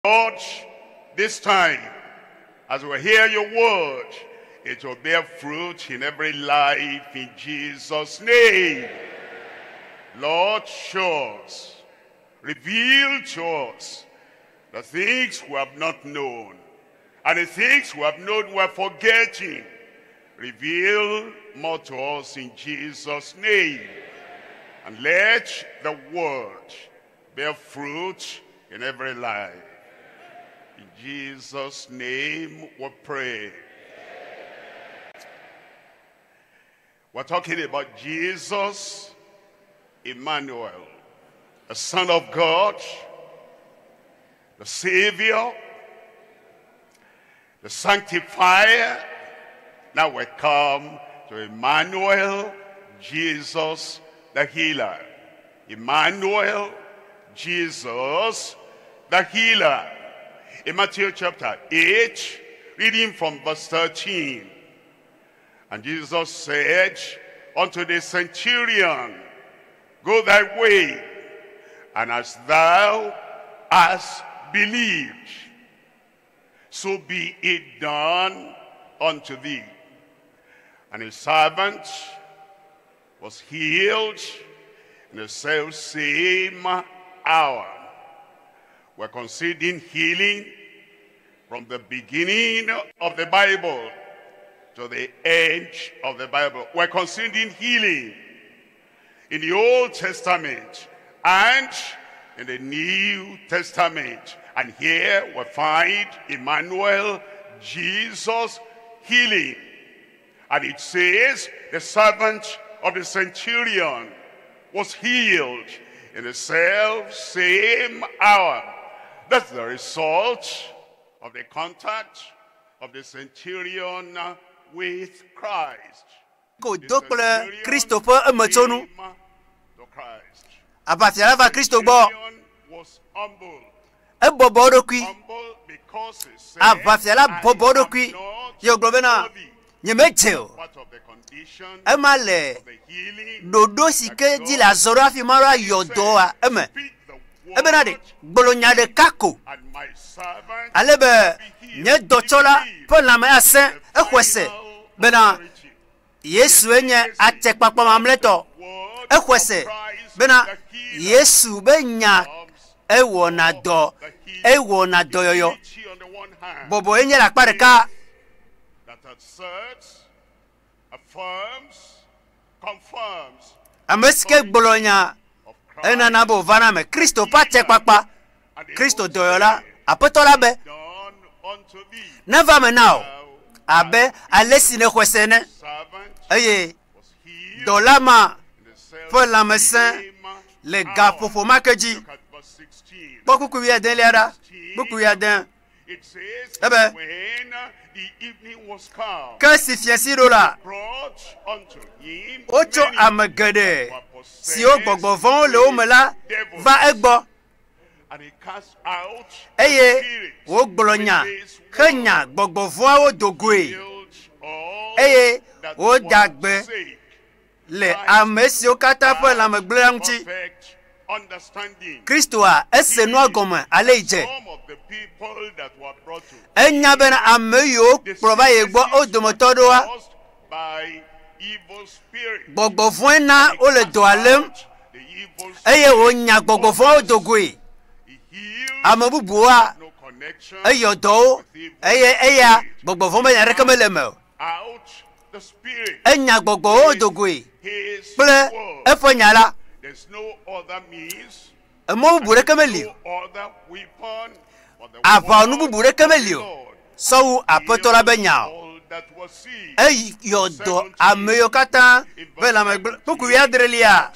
Lord, this time, as we hear your word, it will bear fruit in every life in Jesus' name. Lord, show us, reveal to us the things we have not known, and the things we have known we are forgetting. Reveal more to us in Jesus' name. And let the word bear fruit in every life. In Jesus' name we pray. We're talking about Jesus, Emmanuel, the Son of God, the Savior, the Sanctifier. Now we come to Emmanuel, Jesus, the healer. Emmanuel, Jesus, the healer. In Matthew chapter 8, reading from verse 13. And Jesus said unto the centurion, Go thy way, and as thou hast believed, so be it done unto thee. And his servant was healed in the selfsame hour. We're considering healing from the beginning of the Bible to the end of the Bible. We're considering healing in the Old Testament and in the New Testament. And here we find Emmanuel, Jesus healing. And it says the servant of the centurion was healed in the self same hour. That's the result of the contact of the centurion with Christ. Ko do kple Kristo ƒe emetsonu. Came to Christ. Aʋafia la va Kristo gbɔ. Centurion was humble. Ebɔbɔ eɖokui. Humble because he said, Aʋafia la "I bɔbɔ am eɖokui. not Ye wògblɔ bena, worthy." Nyemedze o. Part of the condition Ema le of the healing ɖoɖo si ke dzi le azɔ ɖo hafi Mawu ayɔ dɔa eme. speak the word Ebena ɖe, gblɔ nya ɖeka ko and my servant ale be nye dɔtsɔla ƒe lãme asẽ exɔe se bena Yesue nye atsekpakpa mamlɛtɔ. word Exɔe of se Christ bena the healer Yesu be nya comes ewɔna dɔ, ewɔna dɔyɔyɔ. Humility on the one hand Bɔbɔ ye nye le akpa ɖeka that asserts, affirms, confirms ame si ke gblɔ nya of Christ enana be wòvana me. Kristo ƒe atsekpakpa, and the Kristo Lord dɔyɔla, said, Aƒetɔ la be done unto thee neva me na wò thou abe ale si nèxɔe se ene. servant Eye was healed dɔla ma in the self ƒe lãmesẽ same le hour. gaƒoƒo ma ke dzi. Look at verse 16. Kpɔ kpukpui wuiadelia ɖa. Kpukpui wuiade. It says, Ebe. when the evening was come, Ke si fiasi ɖo la, brought unto him wotso many ame geɖe that were siwo possessed gbɔgbɔ vɔ̃wo le wo me la with devils. va egbɔ And he cast out the eye spirits wògblɔ nya with his henya word, gbɔgbɔ vɔ̃awo do goe healed all eye that woda were gbe sick. le ame siwo katã ƒe lãme gblẽ la ŋuti. Perfect understanding. Kristoa ese nua gɔme ale yi dze. Some of the people that were brought to Enya bena ame yiwo the kplɔ va ye gbɔ wo sicknesses dometɔ were ɖewoa, caused by evil spirits. gbɔgbɔ vɔ̃e na wole dɔa lém The evil eye wònya gbɔgbɔ vɔ̃wo do goe. He healed Ame bubuwoa, no connection eyɔ dɔwo with evil eye eya spirit. gbɔgbɔ vɔ̃ be nya ɖeke mele eme o. Out the spirit. Enya gbɔgbɔwo do goe His kple word. eƒe nya la. There's no other means. Emɔ bubu ɖeke meli o. No other weapon but the Aʋawɔnu word bubu ɖeke of meli the o. Lord. Sɔwu Aƒetɔ la be nya o. All that was sick. Eyɔ dɔ ame yiwo katã be lãme gblẽ. Kpukpui wuiadrelia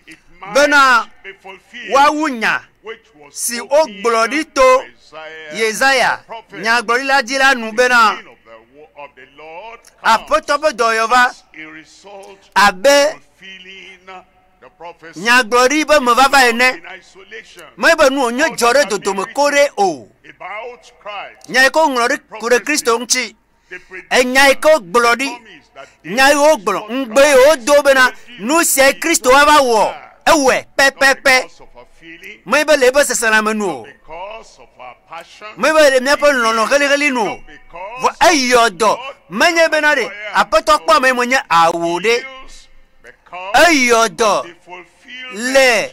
It might bena be fulfilled, woawu nya which was si spoken wogblɔ ɖi to Isaiah Yesaya the prophet. nyagblɔɖila dzi la nu The bena healing of the wo- of the Lord comes Aƒetɔ ƒe dɔyɔ va as a result abe fulfilling the prophecy nyagblɔɖi be mevava ene. in isolation Menye be nu wònye dzɔ ɖe dodome ko ɖe o. about Christ. Nya yi ke woŋlɔ ɖi ku ɖe Kristo ŋuti. The prediction, Enya yi ke wogblɔ ɖi, promise that nya yi wogblɔ, ŋugbe yi wodo bena nu siae Kristo ava wɔ, ewɔe not pɛpɛpɛ. because of a Menye be le eƒe seselãme nu o. Menye be le míaƒe lɔlɔ̃ heliheli nu o. Vɔ eyɔ dɔ. Menye bena ɖe Aƒetɔ kpɔ ame menye awo ɖe. Eyɔ dɔ le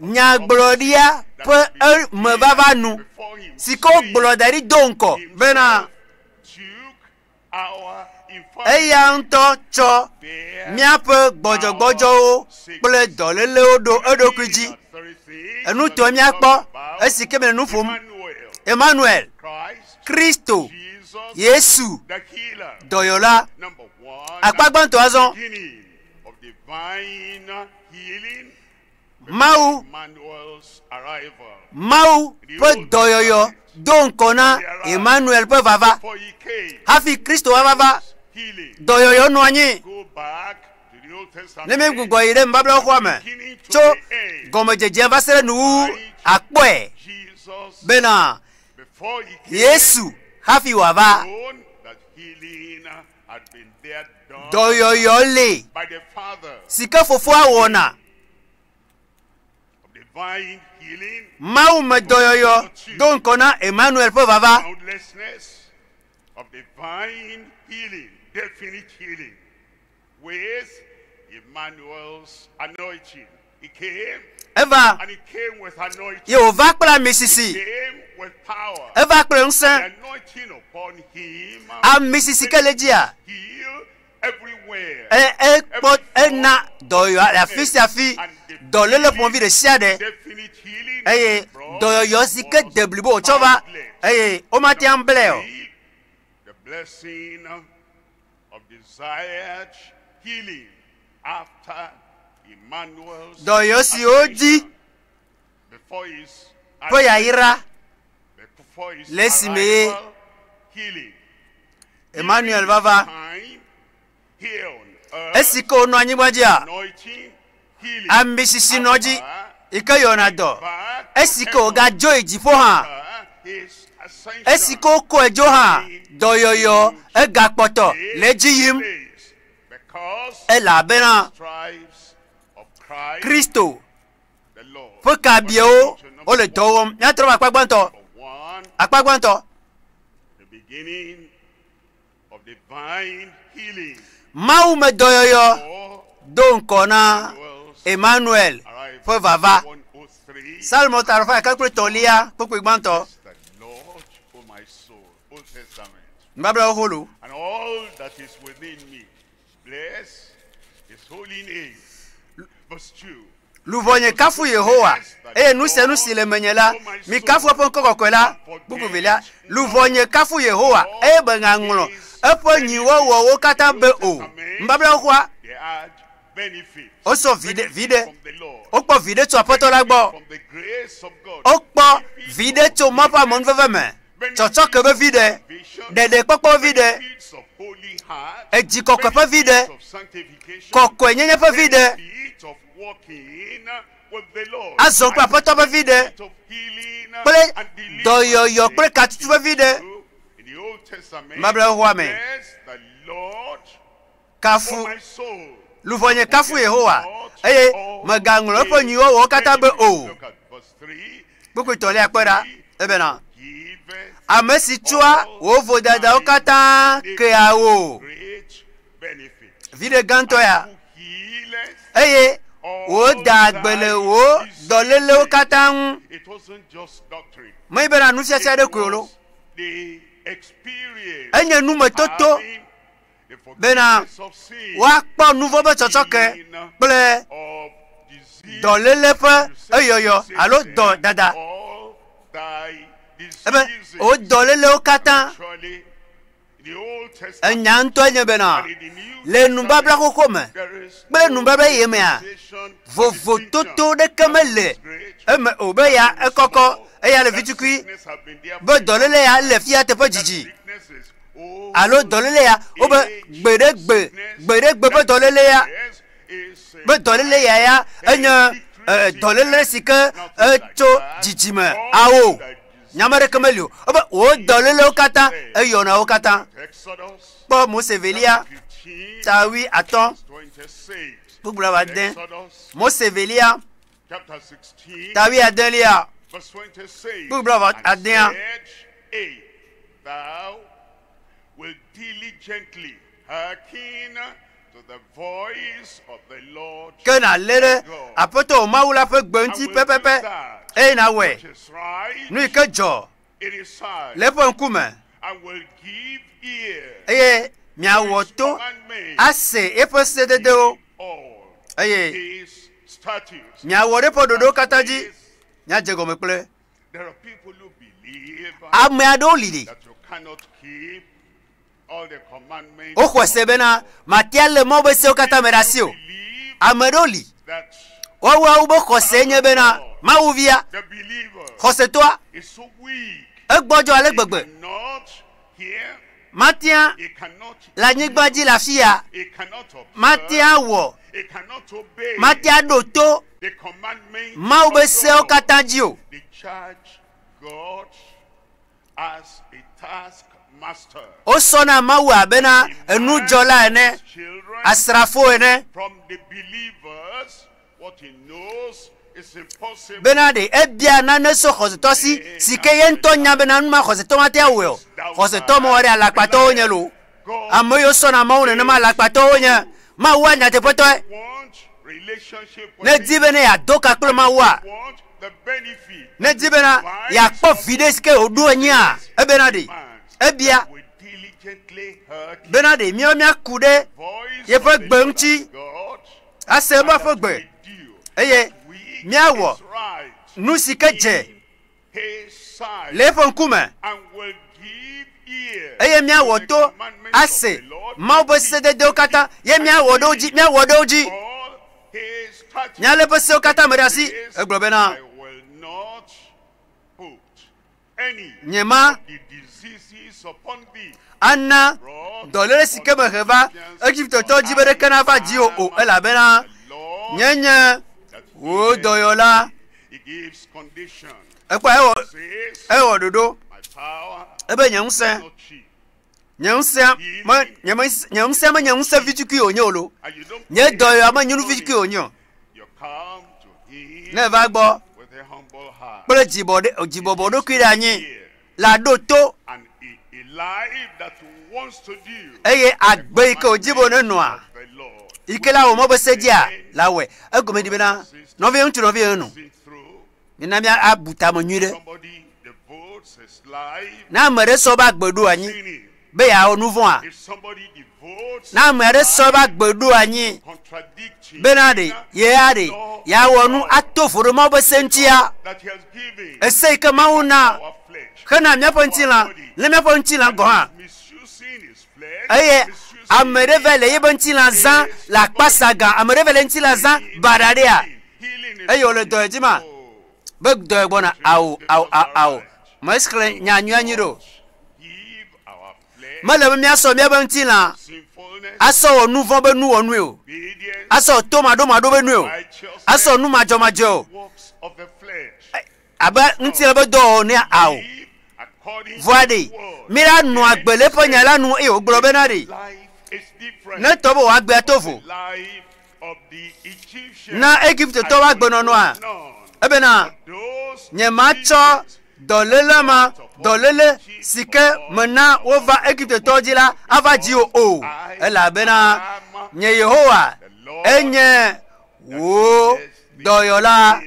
nyagblɔɖia ƒe emevava nu si ke wogblɔ da ɖi do ŋgɔ bena eya ŋutɔ tsɔ míaƒe gbɔdzɔgbɔdzɔwo kple dɔlélewo ɖo eɖokui dzi. Enutɔe míakpɔ esi ke mele nu ƒom. Emmanuel, Kristo, Yesu, dɔyɔla. Akpa gbãtɔ azɔ. Mawu, Mawu ƒe dɔyɔyɔ do ŋgɔ na Emmanuel ƒe vava. Hafi Kristo va va, dɔyɔyɔ nɔ anyi. Ne míegbugbɔ yi ɖe nubabla xoxoa me tso gɔmedzedzea va se ɖe nuwuwu, akpɔe bena Yesu hafi wòava. Dɔyɔyɔ li si ke fofoa wɔna. Mawu me dɔyɔyɔ do ŋgɔ na Emmanuel ƒe vava. Eva ye wòva kple amisisi. Eva kple ŋusẽ. Amisisi ke le dzia. Ekpɔ ena dɔyɔyɔ le afi sia afi, dɔléle ƒomevi ɖe sia ɖe, eye dɔyɔyɔ si ke de blibo wòtsɔ va, eye womate ŋu ablae o. Dɔyɔyɔ si wodi ƒe yayra le esime ye Emmanuel vava. Esi ke wònɔ anyigba dzia, amisisi nɔ dzi yi ke yɔna dɔ. Esi ke wògadzo yi dziƒo hã, esi ke wokɔe dzo hã, dɔyɔyɔ egakpɔtɔ le edzi yim elabena Kristo ƒe kabiawo wole dɔ wɔm. Míatrɔ va akpa gbãtɔ. Akpa gbãtɔ. Mawu me dɔyɔyɔ do ŋgɔ na Emmanuel ƒe vava. Salmo ta alafa ɖeka kple etɔ̃lia kpukpui gbãtɔ. Nubabla xoxo lo. Luʋɔnye kafu Yehowa, eye nu sia nu si le menye la, mikafu eƒe ŋkɔ kɔkɔe la. Kpukpui velia. Luʋɔnye kafu Yehowa, eye megaŋlɔ eƒe nyuiwɔwɔwo katã be o. Nubabla xoxoa, wosɔ viɖe, viɖe, wokpɔ viɖe tso Aƒetɔ la gbɔ. Wokpɔ viɖe tso Mawu ƒe amenuveve me. Tsɔtsɔke ƒe viɖe, ɖeɖekpɔkpɔ ƒe viɖe, edzi kɔkɔe ƒe viɖe, kɔkɔenyenye ƒe viɖe, azɔ kple Aƒetɔ ƒe viɖe, kple dɔyɔyɔ kple katutu ƒe viɖe. Nubabla xoxoa me. Kafu luʋɔnye kafu Yehowa, eye mègaŋlɔ eƒe nyuiwɔwɔwo katã be o. Kpukpui tɔ̃lia kpɔe ɖa, ebena, Ame si tsɔa wò vodadawo katã kea wò. Viɖe gãtɔ ya. Eye wòda gbe le wò dɔlélewo katã ŋu. Menye bena nufiafia ɖe koe o lo. Enye numetoto bena woakpɔ nuvɔ̃ ƒe tsɔtsɔke kple dɔléle ƒe eyɔyɔ alo dɔdada. Ebe wò dɔlélewo katã. Enya ŋutɔe nye bena le nubabla xoxo me kple nubabla yeye mea, vovototo ɖeke mele eme o be ya ekɔkɔ eya le vitukui be dɔléle ya le fia teƒe dzidzi alo dɔléle ya wobe gbeɖegbe gbeɖegbe ƒe dɔléle ya be dɔléle ya ya enye dɔléle si ke etso dzidzime awo. Nya ma ɖeke meli o. Wobe wò dɔlélewo katã eyɔna wo katã. Kpɔ Mose velia ta 5 kpukpui blaade. Mose velia. Chapter 16, Ta wuiadelia. verse 26. Kpukpui blaeve And adea. said, If thou wilt diligently hearken to the voice of the Lord Ke nàlé ɖe Aƒetɔ wò Mawu la ƒe gbe and ŋuti will do pɛpɛpɛ that eye nàwɔe. which is right Nu yi ke dzɔ in his sight, le eƒe ŋkume and will give ear eye to miawɔ his to commandments, ase eƒe sededewo all eye his statutes. miawɔ ɖe eƒe ɖoɖowo katã dzi. Yes, Míadze gɔme kple There are people who believe ame aɖewo li ɖi. that you cannot keep all the commandments. Woxɔe se bena matea le Mawu ƒe sewo katã me ɖe asi o. Believe Ame aɖewo li. that Woawoa wobe xɔse nye bena Mawu via the believer xɔsetɔa is so weak. egbɔdzɔ ale He gbegbe. cannot hear, Matea he cannot le anyigba dzi le afi ya. he cannot observe, Matea wɔ. he cannot obey Matea ɖo to the commandments Mawu of ƒe sewo God. katã dzi o. They charge God as a taskmaster. Wosɔna Mawu abena enudzɔla ene, His children asrafo ene. from the believers what he knows is impossible. Bena ɖe ebia nane so xɔsetɔ si si ke ye ŋutɔ nya bena nu ma xɔsetɔ mate awɔe o. Xɔsetɔ mewɔ ɖe alakpatɔwo nye loo. God Ame yiwo sɔna Mawu nenema alakpatɔwo nye. Mawua nyateƒetɔe. want relationship with Ne di him. be ne yeado ka kple Mawua, Want the benefit ne di bena yeakpɔ viɖe si ke wòɖo anyia, ebena ɖe ebia we diligently hearken bena ɖe míawo míaku ɖe voice yeƒe of the gbe Lord ŋuti our God, ase eƒe and ƒe that gbe we do eye that which míawɔ is right nu si ke dze in his sight, le eƒe ŋkume and will give ear eye to míawɔ the to commandments of ase the Lord, Mawu ƒe and sededewo katã ye míawɔ ɖe wo dzi míawɔ ɖe wo dzi all his statutes. míalé eƒe sewo katã me ɖe asi. Says, Egblɔ bena I will not put any nye ma of the diseases upon thee ana brought dɔléle si ke mehe va Egiptetɔwo dzi be ɖeke nava dziwò o elabena the Lord nye nye that wò healeth dɔyɔla. thee. He gives condition. Ekpɔ ewɔ Says, ewɔ ɖoɖo my power ebe nye ŋusẽ not cheap. nye ŋusẽ me nye me nye ŋusẽ menye ŋusẽ vi tukui wònye o lo. And you don't Nye pay dɔyɔa menye nu money. vi tukui wònye o. You come to him Ne eva gbɔ with a humble heart. kple dzibɔ ɖe dzibɔbɔ ɖokui ɖe anyi Ear la ɖo to And a life that wants to do eye agbe yi ke wòdzi be wònenɔa of the Lord. yi ke la wɔ mɔ be se dzia la wɔe. Egɔme ɖi bena nɔvi ŋutsu nɔvi nyɔnu See through. mina mía abu tame nyui ɖe. Somebody devotes his life Ne ame ɖe sɔ eƒe agbe ɖo anyi sinning. be yeawɔ nu vɔ̃a, If somebody devotes ne ame aɖe sɔ eƒe agbe ɖo anyi contradicting bena ɖe yea ɖe yeawɔ nu ato vo ɖe Mawu ƒe se ŋutia, that he has given ese yi ke Mawu na our flesh, hena míaƒe ŋutilã le míaƒe ŋutilã gɔ̃ hã misusing his flesh, eye misusing ame ɖe va le yeƒe ŋutilã zã le akpasaga ame ɖe va le ŋutilã zã baɖa ɖea healing is eye wòle dɔe dzi ma oh, be dɔe gbɔna awo awo awo awo mesixlẽ nya nyui anyi ɖo give our flesh mele be míasɔ míaƒe ŋutilã sinfulness, asɔ wɔ nu vɔ̃ be nuwɔnue o obedience, asɔ wɔ tomaɖomaɖo be nue o righteousness, asɔ nu madzɔmadzɔ o works of the flesh. abe ŋutilã be dɔwɔwɔ nea awo Live according vɔa to the ɖe word. mi la nɔ agbe le eƒe nya la nu eye wògblɔ bena ɖe Life is different. ne tɔ be wòagbea to vo The life of the Egyptians. na Egiptetɔwo ƒe agbenɔnɔa None. ebena Those nye matsɔ dɔléle ma dɔléle si ke mena wova Egiptetɔwo dzi la ava dziwò o elabena nye Yehowa enye wò dɔyɔla.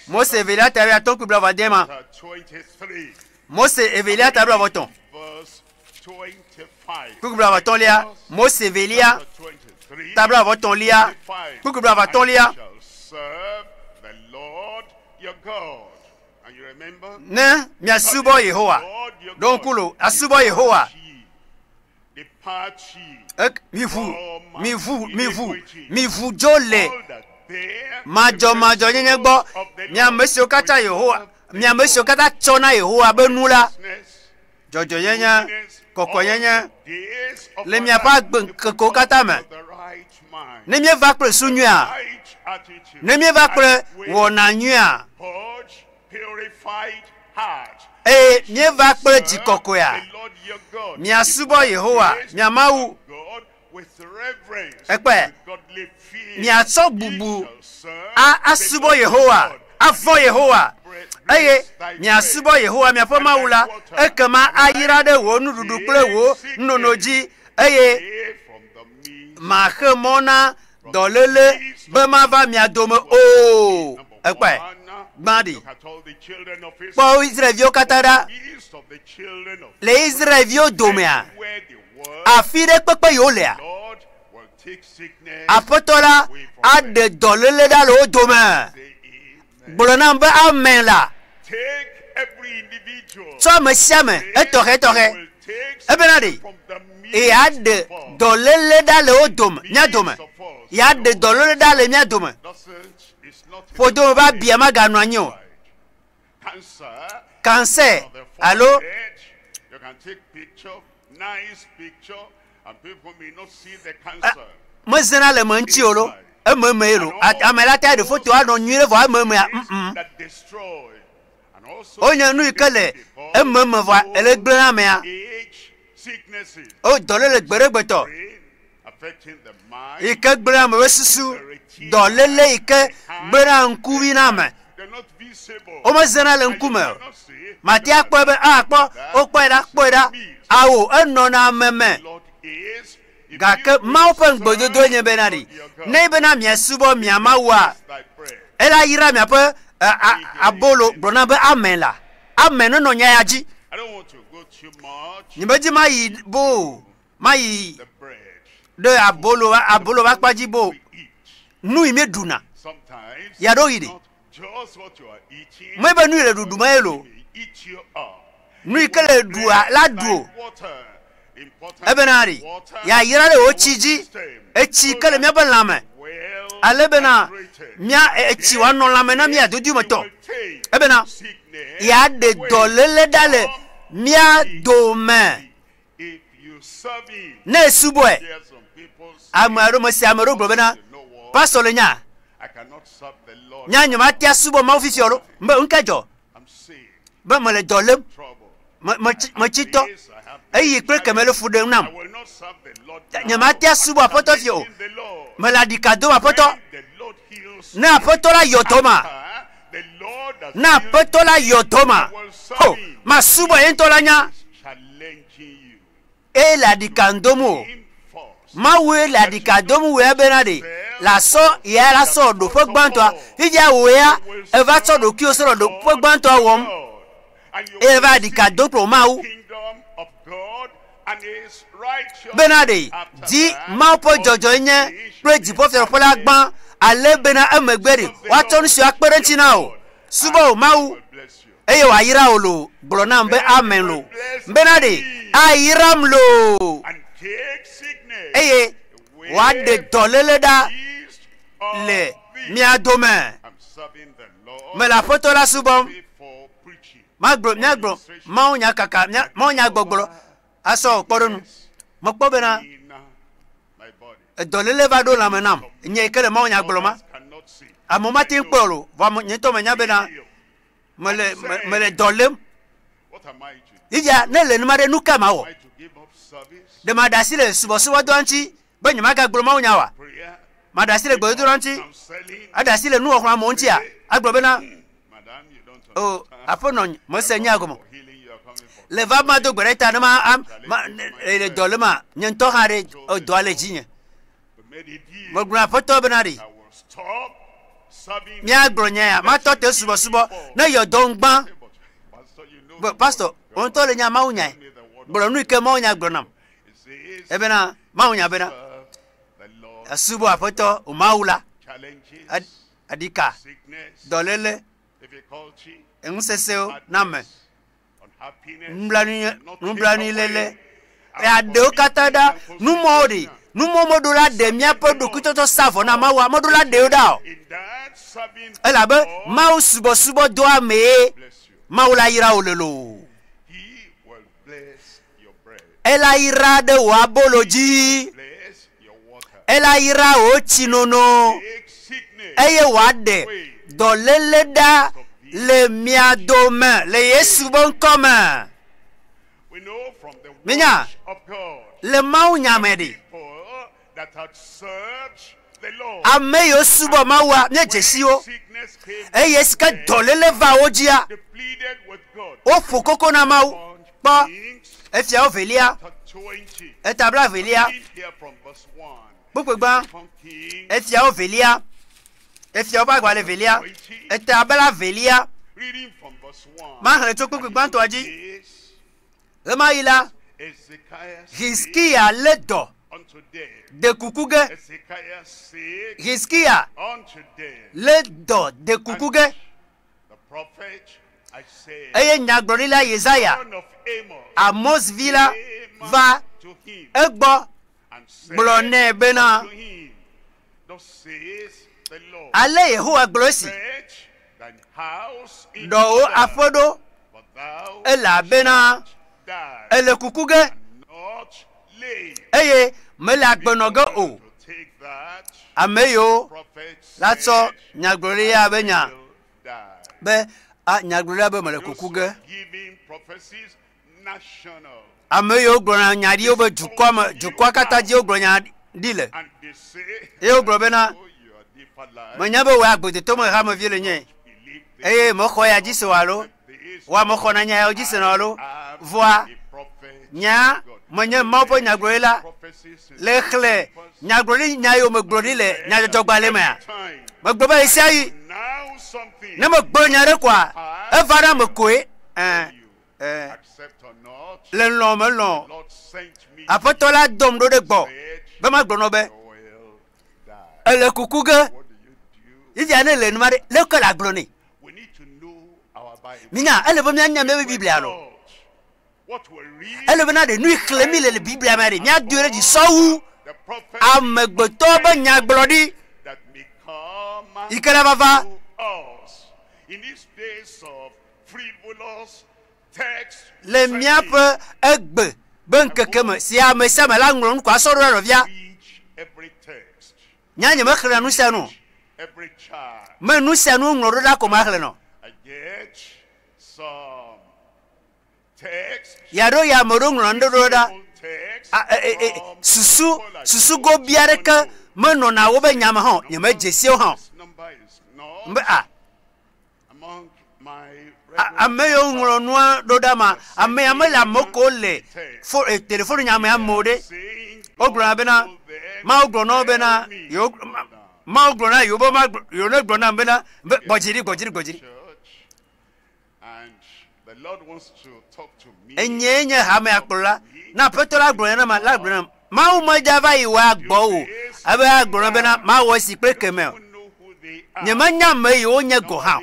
Mose evelia ta wuiatɔ̃ kple blaeve ma. 23, Mose evelia ta blaeve-etɔ̃ verse 25. kple blaeve-atɔ̃lia. Mose evelia Chapter 23, ta blaeve-etɔ̃lia 25. kple blaeve-atɔ̃lia. And you shall serve the Lord your God. And you remember? Ne miasubɔ Yehowa Lord your ɖo God, ŋku lo asubɔ Yehowa depart ye, Depart ye miʋu miʋu miʋu miʋu dzo le all that bear madzɔmadzɔnyenye the gbɔ of the mi ame siwo katã Lord, Yehowa which mi ame siwo katã tsɔ na Yehowa be nu la righteousness, dzɔdzɔnyenye holiness, kɔkɔnyenye all the days of le our miaƒe life. agbe ŋkekewo katã me. With the right mind, Ne míeva kple su nyuia right attitude, ne míeva kple and with wɔna nyuia purge, purified heart. eye míeva kple dzi Serve kɔkɔea the Lord your God. miasubɔ Yehowa Praise mia Mawu God with reverence, Ekpe with godly Miatsɔ bubu asubɔ Yehowa, avɔ̃ Yehowa, eye miasubɔ Yehowa miaƒe Mawu la, ekema ayra ɖe wò nuɖuɖu kple wò nunono dzi, eye maxe mɔ na dɔléle be mava mia dome o. Ekpɔe, gbã ɖi. Kpɔ Israelviwo katã ɖa. Le Israelviwo domea, afi ɖe kpekpe yewo lea, Aƒetɔ la aɖe dɔléle ɖa le wo dome. Gblɔ nam be amen la. Tsɔ ame sia ame etɔxɛtɔxɛ. Ebena ɖe yeaɖe dɔléle ɖa le wo dome, mía dome. Yeaɖe dɔléle ɖa le mía dome. Ƒodome be abia maganɔ anyi o. Cancer alo mezena le me ŋuti o lo. Ememe ye lo. Ame la ta ɖe foto anɔ nyui ɖe vɔ ememea. Wonye nu yi ke le ememe vɔa ele gblẽ na amea. O dɔléle gbeɖegbetɔ yi ke gblẽ ame ƒe susu, dɔléle yi ke gblẽna ŋkuvi na ame. Womezena le ŋkume o. Mate akpɔe be a kpɔ wokpɔe ɖa kpɔe ɖa. Awo enɔna ame me. Gake Mawu ƒe ŋugbedodoe nye bena ɖi ne bena miasubɔ mia Mawua, ela yra miaƒe abolo. Gblɔ na be amen la. Amen nenɔ nya ya dzi. Nyemedi mayi bo mayi ɖe abolo abolo ƒe akpa dzi bo. Nu yi míeɖuna. Ya ɖo yi ɖe. Mebe nu yi le ɖuɖum eye lo. Nu yi ke le ɖua la ɖu o. Ebena ɖi yayra ɖe wò tsi dzi. Etsi ke le míaƒe lãme. Ale bena mía etsi wòanɔ lãme na mía dodoe me tɔ. Ebena yeaɖe dɔléle ɖa le mía dome. Ne esubɔe, ame aɖewo mese ame aɖewo gblɔ bena, Pastor le nya, nya nye mate asubɔ Mawu fifia o ɖo. Mbe ŋke dzɔ be mele dɔ lém, metsi tɔ, eyi kple keme le fu ɖem nam. Nye mate asubɔ Aƒetɔ fifia o. Mele aɖika dom Aƒetɔ. Ne Aƒetɔ la yɔ dɔ ma, ne Aƒetɔ la yɔ dɔ ma, ho, masubɔ ye ŋutɔ la nya. Eye le aɖika dom o. Mawue le aɖika dom wòe bena ɖe la sɔ ya la sɔ ɖoƒe gbãtɔa. Fifia wò ya eva tsɔ ɖokuiwò sɔ ɖoƒe gbãtɔa wɔm. Eye eva aɖika dom kple Mawu. Bena ɖe di Mawu ƒe dzɔdzɔenye kple dziƒofiaɖuƒe la gbã, ale bena emegbe ɖe woatsɔ nu siwo akpe ɖe eŋuti na wò. Subɔ wò Mawu. Eye wòayra wò loo. Gblɔ nam be amen loo. Bena ɖe ayram loo. Eye wòaɖe dɔléle ɖa le mia dome. Mele Aƒetɔ la subɔm. Magblɔ, míagblɔ mawunya kaka, mawunya gbɔgblɔ asɔ wò kpɔɖeŋu. Mekpɔ bena edɔléle va ɖo lãme nam. Nye yi ke le mawunya gblɔ ma. Amewo mate ŋu kpɔe o, vɔ nye ŋutɔ menya bena mele mele dɔ lém. Fifia ne le numa ɖe, nu ka mawɔ? Ɖe maɖe asi le subɔsubɔdɔa ŋuti be nyemagagblɔ mawunya oa? Maɖe asi le gbedodoɖa ŋuti, aɖe asi le nuxɔxlɔ̃ amewo ŋutia? Agblɔ bena, o aƒenɔ, mese nya gɔme o. Le va mado gbe ɖe ta ne ma, ma le dɔ léma, nye ŋutɔ hã ɖe dɔa le dzinye. Megblɔ aƒetɔ bena ɖe míagblɔ nya ya matɔ te subɔsubɔ ne yɔ dɔ ŋgbã. Pastor, wò ŋutɔ le nya Mawu nyae. Gblɔ nu yi ke Mawu nya gblɔ nam. Ebena Mawu nya bena esubɔ aƒetɔ o Mawu la. Aɖika, dɔléle, eŋusesewo na ame. Nublanuiléle. Eaɖewo katã ɖa. Numɔwo ɖi. Numɔ meɖo la ɖe míaƒe ɖokuitɔtɔ sa vɔ na Mawua. Meɖo la ɖewo ɖa o. Elabe Mawu subɔsubɔ doa amee. Mawu la yra wò le loo. Ela yra ɖe wò abolo dzi. Ela yra wò tsinono. Eye wòaɖe dɔléle ɖa le mia dome le Yesu ƒe ŋkɔ me. Minya, le Mawu nya me ɖi, Ame yiwo subɔ Mawua, míedze si wo. Eye esi ke dɔléle va wo dzia, woƒo koko na Mawu. Kpɔ Efiawo velia, eta blaevelia, kpukpui gbã. Efiawo velia, Efiawo ƒe agbalẽ velia, eta blaevelia. Maxlẽ tso kpukpui gbãtɔa dzi. Ɣemaɣi la, Hizkiya lé dɔ de kuku ge. Hizkiya lé dɔ de kuku ge. Eye nyagblɔɖila Yesaya, Amoz vi la, va egbɔ gblɔ nɛ bena, Ale Yehowa gblɔ esi, Ɖɔ wò aƒe ɖo, elabena èle kuku ge, eye mèle agbe nɔ ge o. Ame yiwo la tsɔ nyagblɔɖia be nya be, a nyagblɔɖia be mele kuku ge. Ame yiwo gblɔna nya ɖi wobe dukɔa me, dukɔa katã dzi wogblɔ nya ɖi le. Eye wogblɔ bena, menya be wò agbedetɔ me hamevi le nye, eye mexɔ ya dzi se o alo wò mexɔ na nya yawo dzi se na alo vɔa nya menye Mawu ƒe nyagblɔɖila le xlẽ nyagblɔɖi nya yiwo megblɔ ɖi le nyadzɔdzɔgbalẽ mea. Megblɔ be ɣesiaɣi ne megblɔ nya ɖe koa, eva ɖe ame koe. Ɛ̃. Ɛ, le lɔ̃ melɔ̃. Aƒetɔ la dɔm ɖo ɖe gbɔ be magblɔ nɔ be, Èle kuku ge. Fifia ne le numa ɖe, leke le agblɔ nɛ? Minya, ele be míanya míaƒe Biblia lɔ. Ele be na ɖe nui xlẽ mi le le Biblia me ɖe, míadoe ɖe dzi sɔwu amegbetɔ be nyagblɔɖi yi ke la vava. Le míaƒe egbe be ŋkeke me si ame sia ame la ŋlɔ nu ko asɔ ɖo ɖe nɔvia. Nya nye mexlẽna nu sia nu o. Me nu sia nu ŋlɔ ɖo ɖa ko maxlẽ nɔ. Ya ɖo ya ame ɖo ŋlɔ nu ɖo ɖa. E, e, e, susu susu gobi aɖeke menɔna wobe nya me hã o. Nyemedze si wo hã o. Mbe a Ame yiwo ŋlɔ nua ɖo ɖa ma, amea mele ame ko le fo e, telefoni nya me amewo ɖe. Wogblɔna bena Mawu gblɔ na wo bena yewo Mawu gblɔ na yewo be ma yewo ne gblɔ nam bena be gbɔ dzi ɖi gbɔ dzi ɖi gbɔ dzi ɖi. Enyee nye hamea kplɔla. Na Aƒetɔ la gblɔ na ma la gblɔ nam. Mawu medza va yi woa gbɔ o. Ebe agblɔ na bena mawɔ esi kple kemɛ o. Nyemenya ame yi wonye gɔ̃ hã o.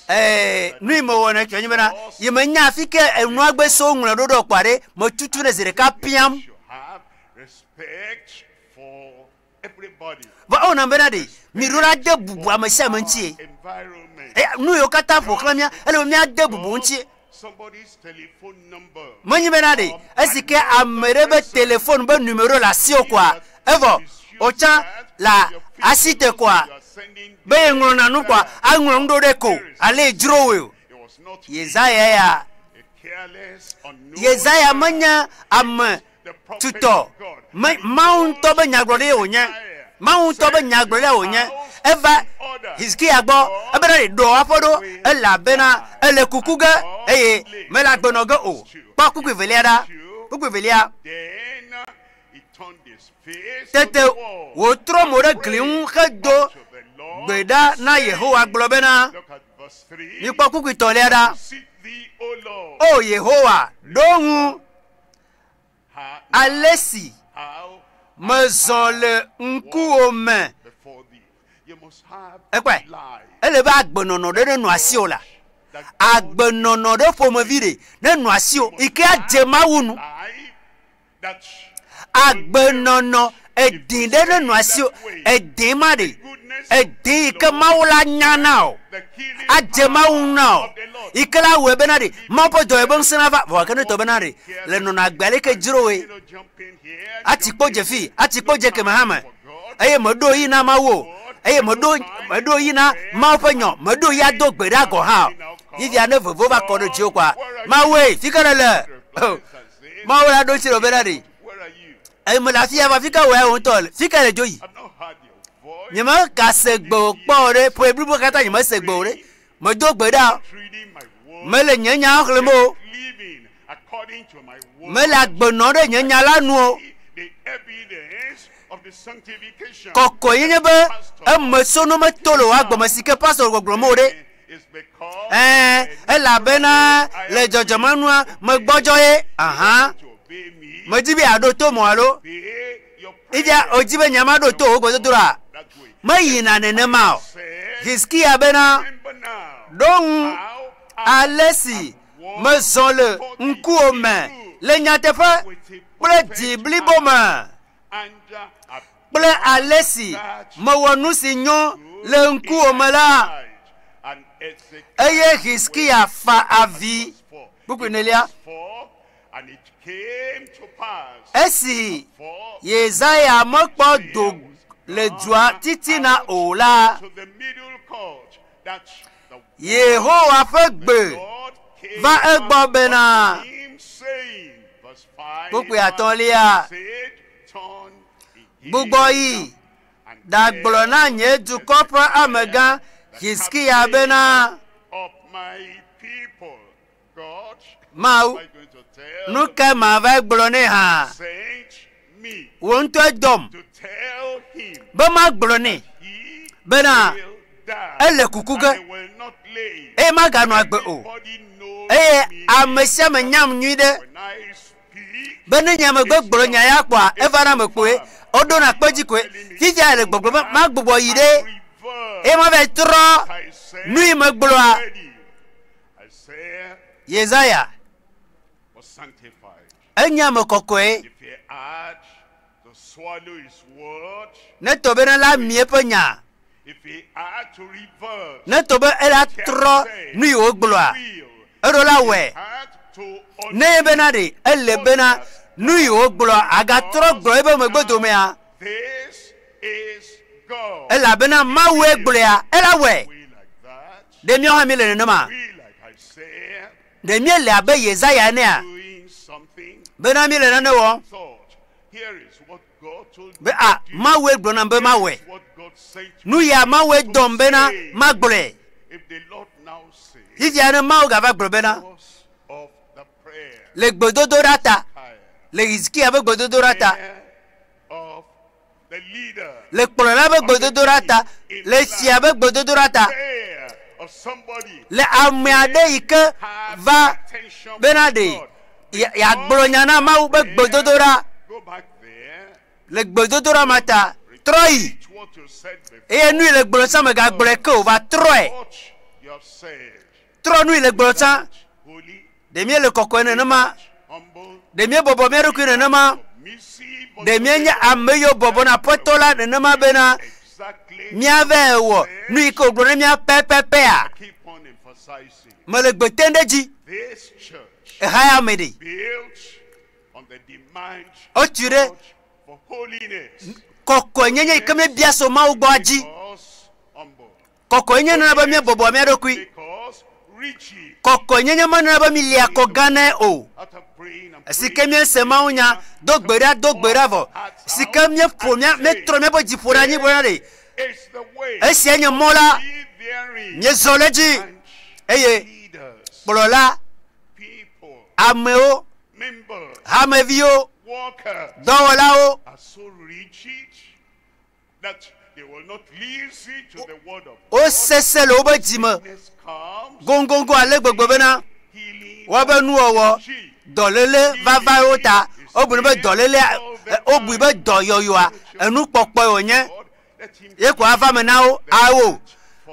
Ee, nu yi mewɔnɛ tsɔ nye bena, yi menya afi ke enua gbe so ŋlɔ ɖo ɖe kpɔa ɖe, metutu ɖe zi ɖeka piam. Vɔ ewɔna bena ɖe miɖo la de bubu ame sia ame ŋutie. Nu yiwo katã ƒo xlã mía, ele be míade bubu ŋutie. Menye bena ɖe esi ke ame ɖe be telefon be numero le asiwò koa, evɔ wòtsã le asi te koa, be yeŋlɔna nu koa, aŋlɔ nu ɖo ɖe ko ale dzro wòe o. Yesaya ya, Yesaya menye ame tutɔ. Me, Mawu ŋutɔ be nyagblɔɖi wònye. Mawu ŋutɔ be nyagblɔɖia wònye. Eva Hizkiya gbɔ ebena ɖe ɖɔ aƒe ɖo elabena ele kuku ge eye mele agbe nɔ ge o. Kpɔ kpukpui velia ɖa. Kpukpui velia. Tete wòtrɔ mo ɖe gli ŋu hedo gbe ɖa na Yehowa gblɔ bena, mikpɔ kpukpui tɔ̃lia ɖa. O Yehowa, ɖo ŋu ale si mezɔ le ŋkuwò me. Ekpɔe, ele be agbenɔnɔ ɖe nenɔ asiwò la. Agbenɔnɔ ɖe ƒomevi ɖe nenɔ asiwò yi ke adze Mawu nu. Agbenɔnɔ edĩ ɖe nenɔ asiwò, edĩ ma ɖe, edĩ yi ke Mawu la nya na wò, adze Mawu ŋu na wò, yi ke la wɔe bena ɖe Mawu ƒe dɔyɔyɔ be ŋusẽ nava. Vɔ gake ne tɔ bena ɖe le nɔnɔ agbe ale ke dzro woe, ati kpo dze fi, ati kpo dze keme hã me, eye meɖo yi na Mawu o, eye meɖo meɖo yi na Mawu ƒe nyɔ, meɖo yi ado gbe ɖa gɔ̃ hã o. Fifia ne vevo va kɔ ɖe dziwò kɔa, Mawue, fi ke nèle? Mawu la ɖo ŋuti nɔ bena ɖe. Eye mele afi ya va fi ka wò ya wò ŋutɔ le? Fi ka le dzo yi? I've not heard your voice. Nyemegase gbe wò kpɔ o ɖe. Ƒe blibo katã nyemese gbe o ɖe. Medo gbe ɖa o. Reading my word. Mele nye nyawo xlẽm o. Living according to my word. Mele agbe nɔm ɖe nye nya la nu o. The evidence of the sanctification. Kɔkɔe nye be eme sono meto le wò agbeme si ke pastor gbɔgblɔm o ɖe. Is because Ɛɛ elabena le dzɔdzɔmenua megbɔdzɔ ye. Aha. to obey me. Medi be yeaɖo to mɔ alo. Obey your Ifia prayer. wòdi be nyama ɖo to wò gbedodoɖa. That way. Meyina nenema o. Said, Hizkiya bena remember now ɖo ŋu how I ale si mezɔ le ŋkuwò me le nyateƒe with a kple perfect dzi blibo me and have kple ale si mewɔ nu si nyo le ŋkuwò me la. died. And Hezekiah Eye Hizkiya fa avi. verse 4. Kpukpui enelia. 4, and it came to pass. Esi For Yesaya mekpɔ do le dua titina o la, to the middle court that the Yehowa ƒe gbe Lord came va egbɔ bena unto him, saying, verse 5, kpukpui atɔ̃lia, said, Turn ye gbugbɔ yi and ɖagblɔ na nye dukɔ ƒe amegã Hizkiya bena of my people. God, Mawu, am I going to tell nu ka mava gblɔ nɛ hã? sent me Wò ŋutɔe dɔm to tell him be magblɔ nɛ he bena will die ele kuku ge and he will not live. eye maganɔ agbe o. Everybody knows Eye me ame sia ame nyam nyui ɖe when I speak. be ne nye megbe gblɔ nya ya kpɔa eva na ame kpoe woɖona kpe dzi koe. Fifia le gbɔgblɔ be magbugbɔ yi ɖe I reverse eye mava yi trɔ I said nu yi megblɔa. already. Isaiah Yesaya was sanctified. enye ame kɔkɔe If he had to swallow his word, ne tɔ bena la mi eƒe nya if he had to reverse, ne tɔ be ela trɔ nu yi wògblɔa will, eɖo la wɔe. had to Ne ye bena ɖe ele bena nu yi wògblɔ agatrɔ gblɔ ebe megbe domea This is God. elabena Mawue gblɔea ela wɔe. We like that. Ɖe míawo hã míele nenema? We like Isaiah Ɖe míele abe Yesaya enea? doing something. Bena míele nane wɔm Thought. Here is what God told be me a to do. Mawue gblɔ nam be mawɔe. Here is what God said to Nu me ya Mawue dɔm bena to say. magblɔe. If the Lord now says, Fifia ne Mawu gava gblɔ bena because of the prayer, le gbedodoɖa ta higher, le Hizkiya ƒe gbedodoɖa ta prayer of the leader, le kplɔla ƒe gbedodoɖa ta le fia ƒe gbedodoɖa ta prayer of somebody le ame aɖe yi ke has va attention bena for ɖe God. yeagblɔ nya na Mawu ƒe gbedodoɖa Go back there. le gbedodoɖa ma ta trɔ yi Repeat what you said before. eye nu yi le gblɔ tsã megagblɔe ke o va trɔe What you have said. trɔ nu yi le gblɔ tsã Holy, ɖe míele kɔkɔe nenema humble, ɖe míebɔbɔ mía ɖokui nenema submissive ɖe unto míenye the Lord. ame yiwo bɔbɔ na Aƒetɔ la nenema bena Exactly. míavae wɔ nu yi ke wògblɔ ne mía pɛpɛpɛa Keep on emphasizing. mele gbe tem ɖe dzi This church eha ya me ɖe built on the demand Wotui ɖe God for holiness. kɔkɔenyenye yi ke míebia so Mawu gbɔa dzi Because humble. kɔkɔenyenye nana be míebɔbɔ mía ɖokui Because riches. kɔkɔenyenye menana be mília kɔ gã nɛ o Out of praying and si ke praying, míese Mawu nya do gbe ɖa do gbe ɖa vɔ si ke míeƒo mía míetrɔ míaƒe dzi ƒo ɖe anyi gblɔna ɖe It's the way. esia nye mɔ la Be therein. míezɔ ɖe dzi And eye leaders, kplɔla people, amewo members, hameviwo workers dɔwɔlawo are so rigid that they will not listen to the word of God. wosese le woƒe dzime Sickness comes, goŋgoŋgo ale gbegbe bena healing woaƒe nuwɔwɔ she. dɔléle vava wo ta wobui be dɔlélea wobui be dɔyɔyɔa enukpɔkpɔe wònye God, let him ye ko ava me na wo awo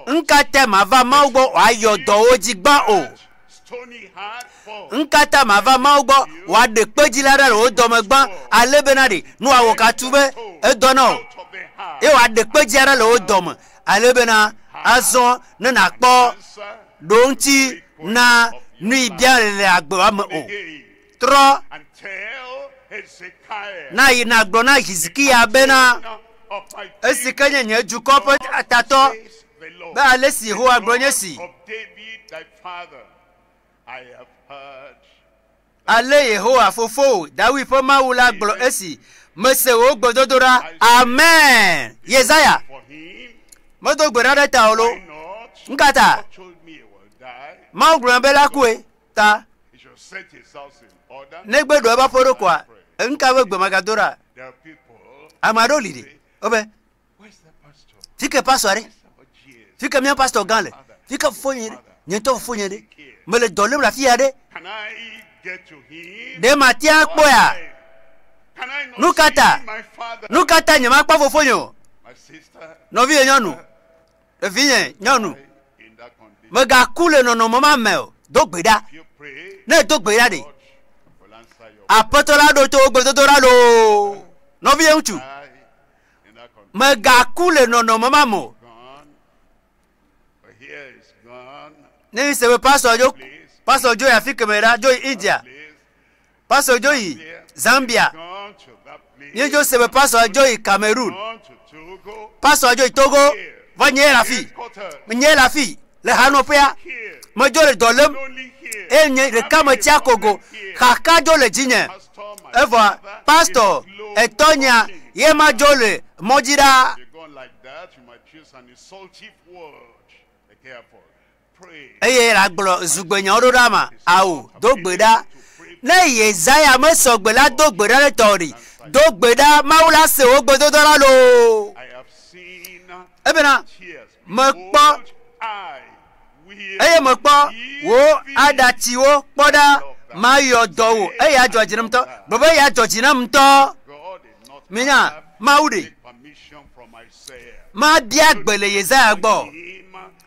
ŋka ta mava Mawu gbɔ wòayɔ dɔwo dzi gbã o stony heart for ŋka ta mava Mawu gbɔ wòaɖe kpedzi la ɖa le wo dɔme gbã ale bena ɖe nu wòawɔ katu be edɔ na o out of the heart. ye wòaɖe kpedzi aɖe le wo dɔme ale bena azɔ ne nàkpɔ Answer ɖo ŋuti na nu yi bia le agbe me o again trɔ and tell Hezekiah na yi nàgblɔ na Hizkiya bena of my esi ke nye nye dukɔ ƒe tatɔ says the Lord, be ale si Yehowa gblɔ nye si of David thy father, I have heard ale Yehowa fofowò Dawi ƒe Mawu la gblɔ esi Mese wò gbedodoɖa. Amen. Yesaya, For him, medo gbe ɖa ɖe ta o lo. why not? Nkata, God told me he will die. Mawu gblɔ be la kue ta. He should set his house in order. Negbe ɖo ebe aƒe ɖo koa, ŋka be gbe magado ɖa. There are people. Ame aɖewo li ɖi. Wobe, Where's the pastor? fi ke pastor ɖe? Where's our GS? Fi ke mía pastor gã le? Fi ke fofonye ɖe? Nye ŋutɔ fofonye ɖe? Mele dɔ lém le afi ya ɖe. Can I get to him? Ɖe matia kpɔea? Why? Can I not Nu ka ta? see my father? Nu ka ta nyemakpɔ fofonye o? My sister, Nɔvinye nyɔnu, evinye nyɔnu, in that condition. megaku le nɔnɔme ma me o. Do gbe ɖa. If you pray, Ne do gbe ɖa ɖe, God will answer your aƒetɔ la ɖo to wò gbedodoɖa loo. Nɔvinye ŋutsu, prayer. In that condition. megaku le nɔnɔme ma me o. Gone. But here is gone. Ne mi se be pastor dzo, Place. pastor dzo yi afi keme ɖa, dzo yi India, Place. pastor dzo yi Zambia, Gone to that place. míedzo se be pastor dzo yi Cameroon, Gone to Togo. pastor dzo yi Togo, va nye le afi, Headquarters. nye le afi, le hanɔƒea, Here. medzo le dɔ lém Only here. eye nye ɖeka metsi akogo, xaxa dzo le dzinye. Pastor, my Evɔa father, pastor is slow etɔnya talking. ye ma dzo le mɔdzi ɖaa. If you go on like that, you might choose an insultive word. Be careful. Pray. eye la gblɔ zugbenyawo ɖo ɖa ma awo do gbe ɖa ne yesaya mesɔ gbe la do gbe ɖa ɖe tɔ ɖi do gbe ɖa mawu la se wo gbedodoɖa loo I have seen ebena tears. Mekpɔ- Behold, I will eye mekpɔ wo heal thee. aɖatsiwo kpɔ ɖa mayɔ dɔ wò eye adzɔ dzi nam ŋutɔ gblɔ be eya adzɔ dzi nam ŋutɔ God did not minya have mawu ɖe take permission from Isaiah. mabia gbe le yesaya gbɔ Him,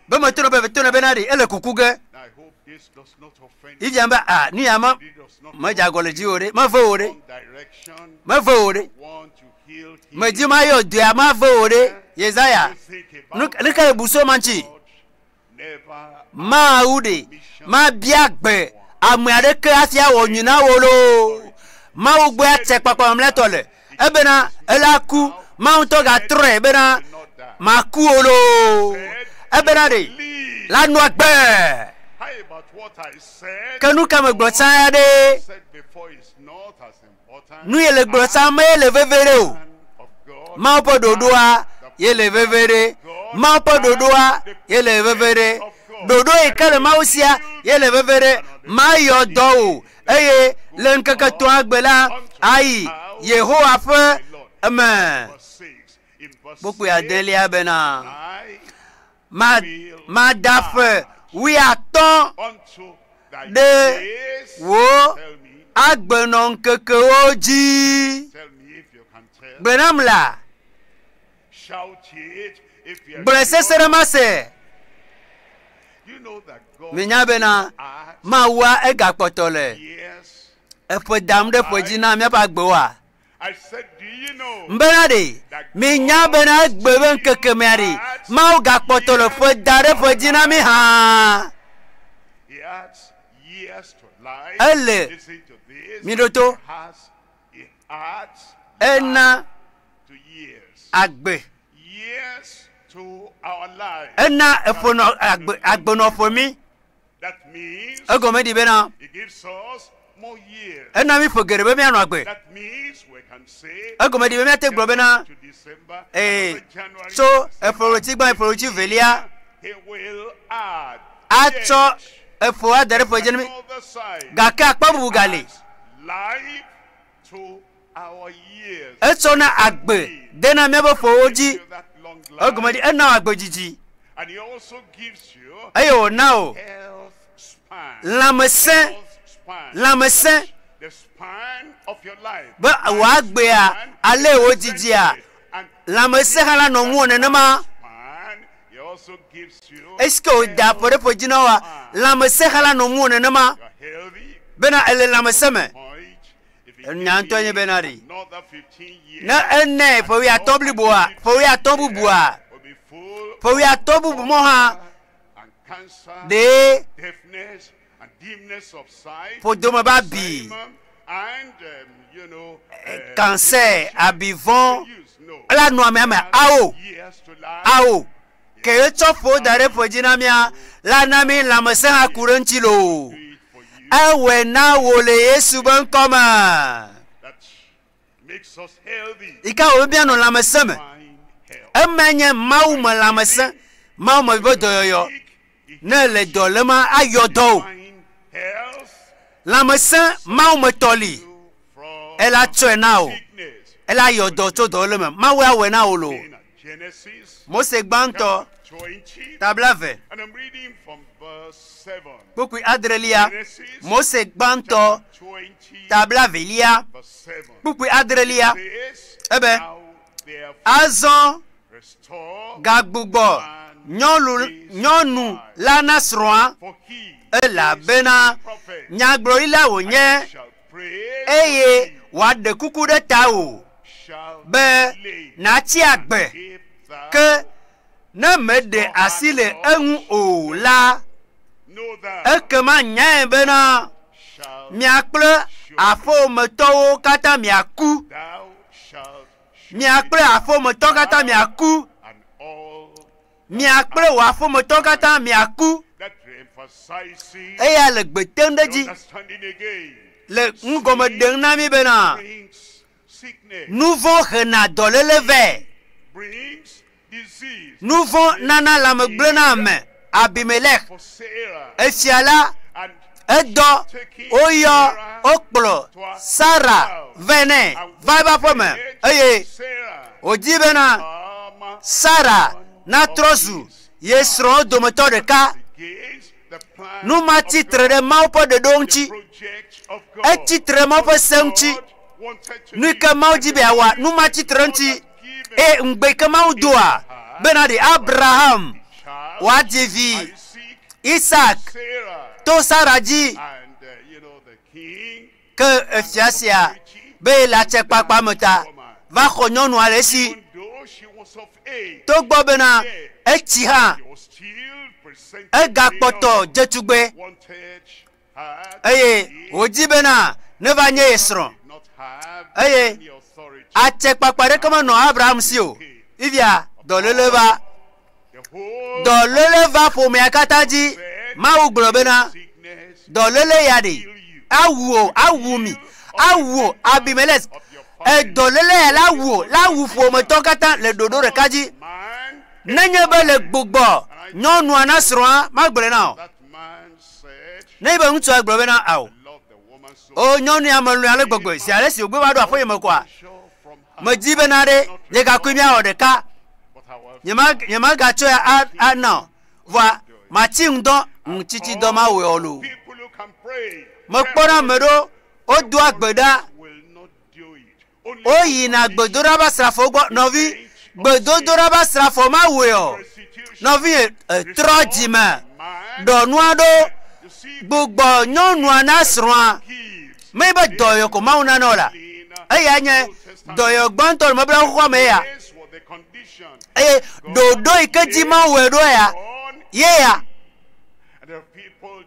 be metona be tona bena ɖe ele kuku ge I hope this does not offend ifia be a nu ya ma It does not medze agɔ le dziwò ɖe meve wò ɖe wrong direction. meve wò ɖe Want to heal him. medzi ma yɔ dɔa mave wò ɖe yesaya You think nu about nu ka le buso ma ŋuti God never mawu ɖe mabia gbe ame aɖeke hafi awɔ nyui na wò loo mawu gbɔe atse kpakpa mamlɛtɔ le ebena ela ku mawu ŋutɔ gatrɔe bena not die. maku o loo ebena ɖe Leave. la nɔ agbe How about what I said? ke nu ka megblɔ tsã ya ɖe Said before is not as important. nu ye le gblɔ tsã me ye le veve ɖe o Plan of God. mawu ƒe ɖoɖoa ye le veve ɖe mawu ƒe ɖoɖoa ye le veve ɖe ɖoɖo yi ke le mawu sia ye le veve ɖe mayɔ dɔ o eye le ŋkeke tɔa gbe la ayi yehowa ƒe eme Verse 6. In verse kpokpoe 6, adelia bena I ma mada ƒe wuiatɔ̃ unto thy Ɖe days. wò Tell me, agbenɔŋkekewo dzi tell me if you can tell. gblɔe nam la Shout it if you are gblɔe sese sure. ɖe ma se You know that God minya bena adds mawua egakpɔtɔ le years. eƒe dam ɖe ƒe dzi na míaƒe agbewoa I said, do you know mbena ɖe minya bena egbe be ŋkeke mea ɖe mawu gakpɔtɔ le ƒe da ɖe ƒe dzi na mi hã He adds years to life. Ele. Listen to this. Mi ɖo to. He has, he adds ena life to years. agbe Years to our life. ena eƒenɔ agbe agbenɔƒe mi That means egɔme ɖi bena he gives us more years. ena mi ƒe geɖe be mianɔ agbe That means we can say egɔme ɖi be miate gblɔ bena January to December, ee another January tso to December, eƒe ɣleti gbã eƒe ɣleti velia he will add atsɔ years. eƒe ade ɖe ƒe dzi na mi Another side, gake akpa bubu gali adds life to our years. etsɔna agbe dena míaƒe ƒewo dzi Gives you that long life. egɔme ɖi ena agbe dzidzi And he also gives you eye wòna o health span. lãmesẽ Health span. lãmesẽ The span of your life. be wò agbea ale wò dzidzia And lãmesẽ hã la nɔ ŋuwò nenema span, he also gives you esike wòda ƒe ɖe ƒe dzi na woa lãmesẽ hã la nɔ ŋuwò nenema You are healthy. bena ele lãmesẽ me Point. If he Enya give ŋutɔe nye you bena ɖe another 15 years, ne ene ƒe wuiatɔ̃ bliboa ƒe wuiatɔ̃ bubua will be full ƒe wuiatɔ̃ bubu mɔ hã and cancer, ɖee deafness, and dimness of sight, ƒodome ba bi Alzheimer, and you know, cancer abivɔ̃ use, no. ela nɔ amea me awo Years to life. awo ke etsɔ ƒo da ɖe ƒe dzi na mía la na mi lãmesẽ hã ku ɖe ŋuti loo Do it for you. ewɔe na wò le yesu be ŋkɔ me That Yi ke wòbe míanɔ lãmesẽ me. Emae nye Mawu me lãmesẽ, Mawu me ƒe dɔyɔyɔ. Ne èle dɔ lém ayɔ dɔ wò. Lãmesẽ Mawu me tɔ li. Ela tsɔe na wò. Ela yɔ dɔ tso dɔléle me. Mawu awɔe na wò loo. Mose gbãtɔ, ta blaeve, kpukpui adrelia. Mose gbãtɔ, ta blaevelia, kpukpui adrelia. Ebe, azɔ gagbugbɔ nyɔnu, nyɔnu la na srɔ̃a, elabena nyagblɔɖila wònye eye wòaɖe kuku ɖe tawò be nàtsi agbe. Ke ne mèɖe asi le eŋu o la, ekema nyae bena mia kple aƒewòmetɔwo katã miaku. Mia kple aƒewòmetɔwo katã miaku. Mia kple wò aƒemetɔwo katã miaku. Eya le gbe tem ɖe edzi le nugɔme ɖem na mí bena nu vɔ̃ hena dɔléle vɛ. Nu vɔ̃ nana lãme gblẽna ame. Abimelek, efia la, edɔ woyɔ wokplɔ Sara vɛ nɛ va eƒe aƒeme eye wòdi bena Sara natrɔ zu ye srɔ̃wo dometɔ ɖeka. Nu ma tsi tre ɖe Mawu ƒe ɖoɖo ŋuti. Etsi tre ɖe Mawu ƒe se ŋuti. Nu yi ke Mawu di be yeawɔa, nu ma tsi tre ŋuti. Eye ŋugbe yi ke Mawu doa bena ɖe Abraham wòadzi vi Isak to Sara dzi. Ke efia sia be yele atsekpakpa me ta va xɔ nyɔnua le esi. Togbɔ bena etsi hã, egakpɔtɔ dze tugbe eye wòdi bena neva nye ye srɔ̃. Eye atsekpakpa ɖeke menɔ Abraham si o. Fifia dɔléle va. Dɔléle va ƒomea katã dzi. Mawu gblɔ bena, dɔléle ya ɖe awu o, awu mi, awu o, Abimelek. Edɔléle ya la wu o, la wu ƒometɔ katã le ɖoɖo ɖeka dzi. Nenye be le gbugbɔ nyɔnua na srɔ̃a, magblɔe na o. Nenye be ŋutsua gblɔ bena, ao, o nyɔnu ya melɔ̃e ale gbegbe, zi ale si wògbe va ɖo aƒenye me koa, medi bena ɖe nye gakui míawɔ ɖeka. Nyemagatsɔe ana o. Vɔa matsi ŋdɔ, ŋutsitsidɔ mawɔe o loo. Mekpɔna ame ɖewo wodoa gbe ɖa, woyina gbedoɖa ƒe asrafowo gbɔ. Nɔvi, gbedodoɖa ƒe asrafo mawɔe o. Nɔvi, etrɔ dzime, ɖɔ nua ɖo, gbugbɔ nyɔnua na srɔ̃a. Menye be dɔyɔ ko Mawu nana o la, eya nye dɔyɔ gbãtɔ le mebla xoxoa me ya. Eye ɖoɖo yi ke dzi Mawu wɔe ɖo ya, ye ya.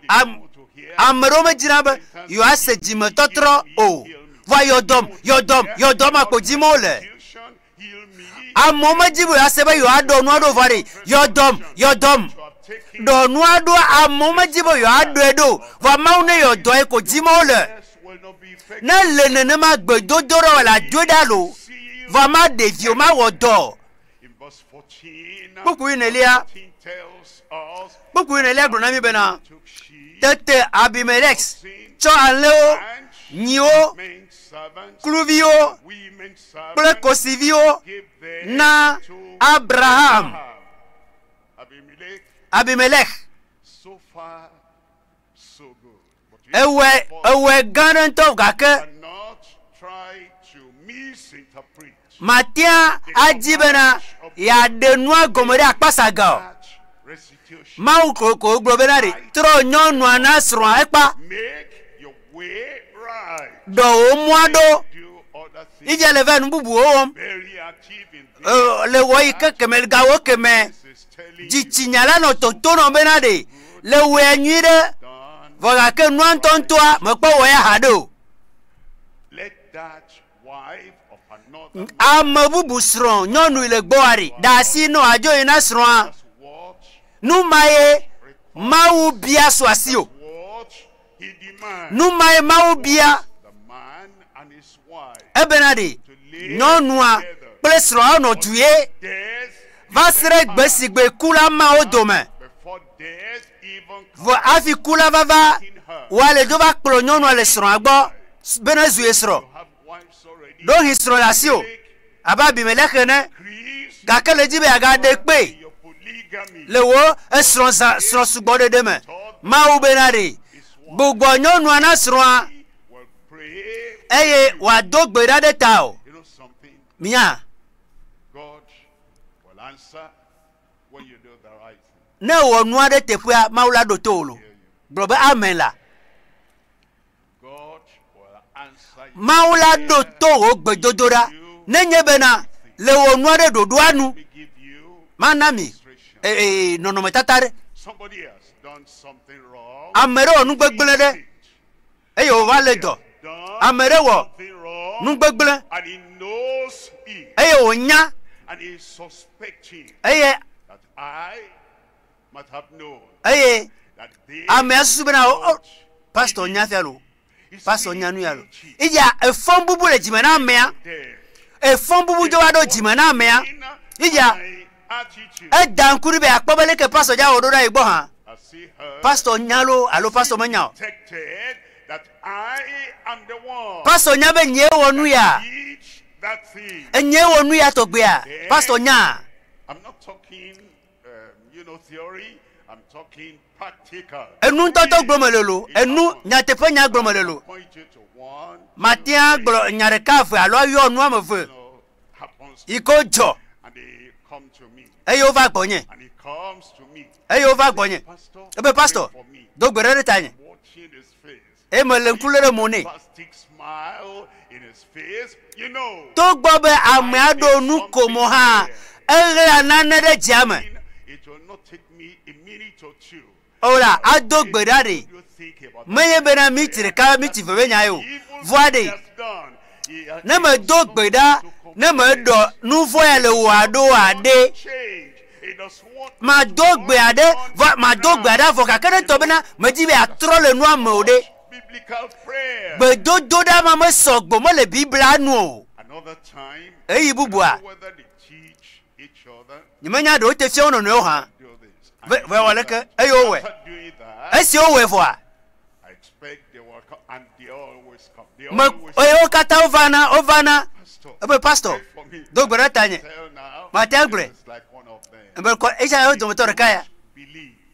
Am, ame ɖewo medina be yewoase dzimetɔtrɔ o. Vɔa yɔdɔm, yɔdɔm, yɔdɔm akpo dim wole. Amewo medi be yewoase be yewoaɖɔ nua ɖo vɔ ɖe, yɔdɔm, yɔdɔm. Ɖɔ nua ɖo, amewo medi be yewoaɖɔe ɖo. Vɔa Mawu ne yɔ dɔe ko dim wole. Ne le nenema gbedodoɖa wɔ la doe ɖa lo. Vɔa maɖe vi o, mawɔ dɔ. Kpukpui enelia, kpukpui enelia gblɔ na mí bena, tete Abimelex tsɔ alẽwo, nyiwo, kluviwo kple kosiviwo na Abraham. Abimelex ewɔe ewɔe gã ɖe ŋutɔ gake matea adi bena yeaɖe nua gɔme ɖe akpasaga o. Mawu ko ko gblɔ bena ɖe trɔ nyɔnua na srɔ̃a ekpa ɖɔ wò mɔa ɖo. Ifia le va nu bubuwo wɔm le wɔ yi ke keme gawo keme dzitsinya la nɔ toto nɔ bena ɖe le wɔe nyui ɖe vɔ gake nua ŋutɔŋutɔa mekpɔ wɔ ya haɖe o. Ame bubu srɔ̃ nyɔnu le gbɔa ɖi ɖe asi nɔ adzo yi na srɔ̃a. Nu ma ye Mawu bia so asi o. Nu mae Mawu bia ebena ɖe. Nyɔnua kple srɔ̃a nɔ du ye va se ɖe gbe si gbe ku la ma wo dome. Vɔ hafi ku la vava woale dzo va kplɔ nyɔnua le srɔ̃a gbɔ bena zu ye srɔ̃. Ɖohi srɔ̃ le asi o abe Abimelek ene gake le dzi be yeagaɖe kpe le wò esrɔ̃ zã srɔ̃ sugbɔ ɖeɖe me. Mawu bena ɖe gbugbɔ nyɔnua na srɔ̃a eye wòado gbe ɖa ɖe ta o. Mia ne wɔ nua ɖe teƒea Mawu la ɖo to wò lo. Gblɔ be amen la. Mawu la ɖo to wò gbedodoɖa nenye bena le wɔ nua ɖe ɖoɖoa nu mana mi nɔnɔmetata ɖe. Ame ɖe wɔ nu gbegblẽ ɖe eye wòva lé dɔ. Ame ɖe wɔ nu gbegblẽ eye wònya eye eye amea susu bena o pastor nya fia lo pastor nya nu ya lo. Eya efɔm bubu le dzime na amea efɔm bubu dzo va ɖo dzime na amea eya eda ŋku ɖi be akpɔ be leke pastor dza wɔ ɖo ɖa yi gbɔ hã pastor nya lo alo pastor menya o. Pastor nya be nyee wɔ nu ya enyee wɔ nu ya tɔgbea pastor nya. Enu ŋutɔtɔ gblɔm le lo enu nyateƒe nya gblɔm le lo. Matea gblɔ nya ɖeka eve alo ayɔ nu ame eve yi ke wodzɔ eye wova gbɔnye eye wova gbɔnye ebe pastor do gbe ɖe ɖe ta nye eye mele ŋku lé ɖe mo nɛ. Togbɔ be amea ɖo nu komo hã eɣla nane ɖe dzia me. O la ado gbe ɖa ɖe menye bena miti ɖeka miti ve be nya ye o vɔa ɖe ne medo gbe ɖa ne meɖɔ nu vɔ ya le wò aɖo aɖe mado gbe aɖe vɔ mado gbe aɖe vɔ gake ne tɔ bena medi be atrɔ le nua me o ɖe gbedodo ɖa ma mesɔ gbɔ mele Biblia nu o. Eyi bubua nyemenya ɖewo te fia wo nɔnɔewo hã ve wɔ leke eye wowɔe esi wowɔe vɔa me eye wo katã wovana wovana ebe pastor do gbe ɖe ta nye mate agblɔe ebe kɔ esia wo dometɔ ɖeka ya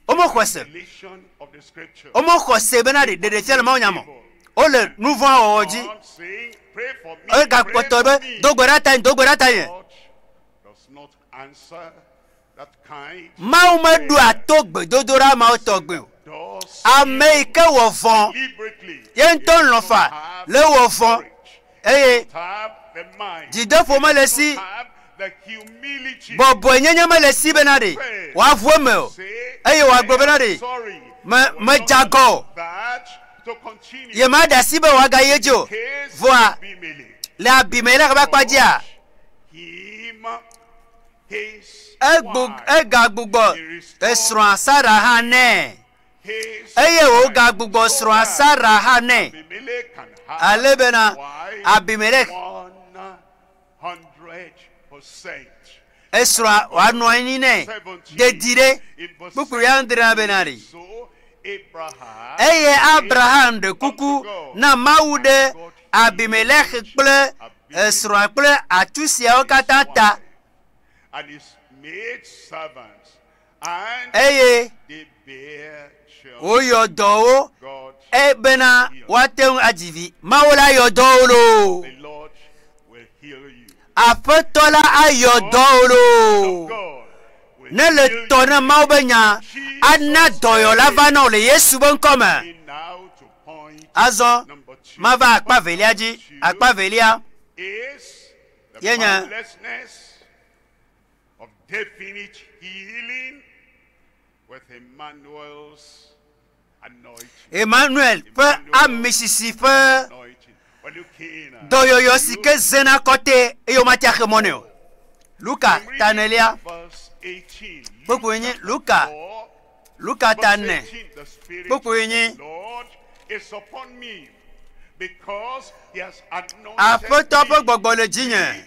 womexɔ se womexɔ se bena ɖe ɖeɖefia le Mawu nya me wole nu vɔ̃ wɔwɔ dzi egakpɔtɔ be do gbe ɖe ta nye do gbe ɖe ta nye. Mawu meɖoa to gbedodoɖa mawo tɔgbe o. Ame yi ke wɔ vɔ̃ ye ŋutɔ lɔ̃ fa le wɔ vɔ̃ eye dzideƒo mele si bɔbɔenyenye mele si bena ɖe wòaʋu eme o eye wòagblɔ bena ɖe medze agɔ o ye maɖe asi be wòagayi edzi o vɔa le Abimelek ƒe akpa dzia egagbugbɔ esrɔ̃a Sara hã nɛ eye wògagbugbɔ srɔ̃a Sara hã nɛ ale bena Abimelek esrɔ̃a wòanɔ anyi nɛ dedi ɖe kpukpui adrea bena ɖe eye Abraham ɖe kuku na Mawu ɖe Abimelek kple esrɔ̃a kple atu siawo katã ta eye woyɔ dɔwo ebena woate ŋu adzi vi. Mawu la yɔ dɔwo loo. Aƒetɔ la ayɔ dɔwo loo. Ne le tɔ na Mawu be nya ana dɔyɔla va na wò le Yesu be ŋkɔ me. Azɔ mava akpa velia dzi. Akpa velia ye nye Emmanuel ƒe amisisi ƒe dɔyɔyɔ si ke zena kɔtɛ eye womate axe mɔ nɛ o. Luka ta enelia kpukpui nye Luka Luka ta ene kpukpui nye. Aƒetɔ ƒe gbɔgbɔ le dzinye.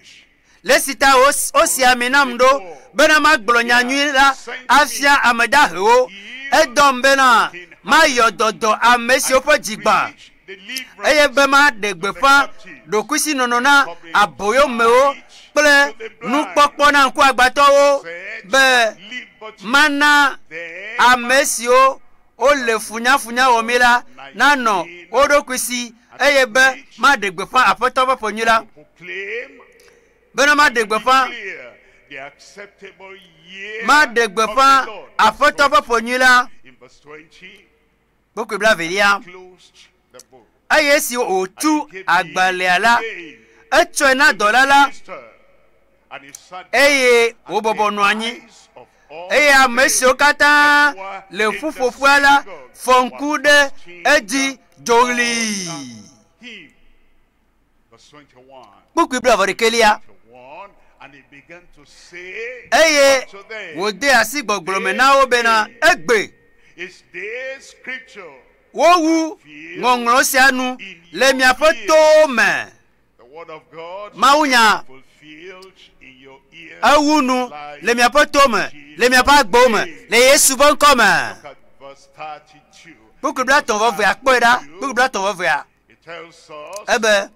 Le esi ta wosi ami nam ɖo bena magblɔ nyanyui la afia ame dahewo. Edɔm bena mayɔ dɔdɔ ame siwo ƒe dzi gbã eye be maɖe gbeƒã ɖokuisinɔnɔ na aboyomewo kple nukpɔkpɔ na ŋkuagbãtɔwo be mana ame siwo wole funyafunya wɔmi la nanɔ wo ɖokui si eye be maɖe gbeƒã Aƒetɔ ƒe ƒe nyui la. Bena maɖe gbeƒã maɖe gbeƒã Aƒetɔ ƒe ƒe nyui la. Kpukpui blaevelia. Eye esi wòtu agbalẽa la, etsɔe na dɔla la eye wòbɔbɔ nɔ anyi. Eye ame siwo katã le ƒuƒoƒea la fɔ ŋku ɖe edzi dzoɣlii. Kpukpui blaeve-ɖekɛlia. Eye wòde asi gbɔgblɔ me na wo bena, Egbe wowu ŋɔŋlɔ sia nu le miaƒe towo me. Mawunya ewu nu le miaƒe to me, le miaƒe agbewo me, le Yesu ƒe ŋkɔ me. Kpukpui 33 kpɔe ɖa. Kpukpui 33 ebe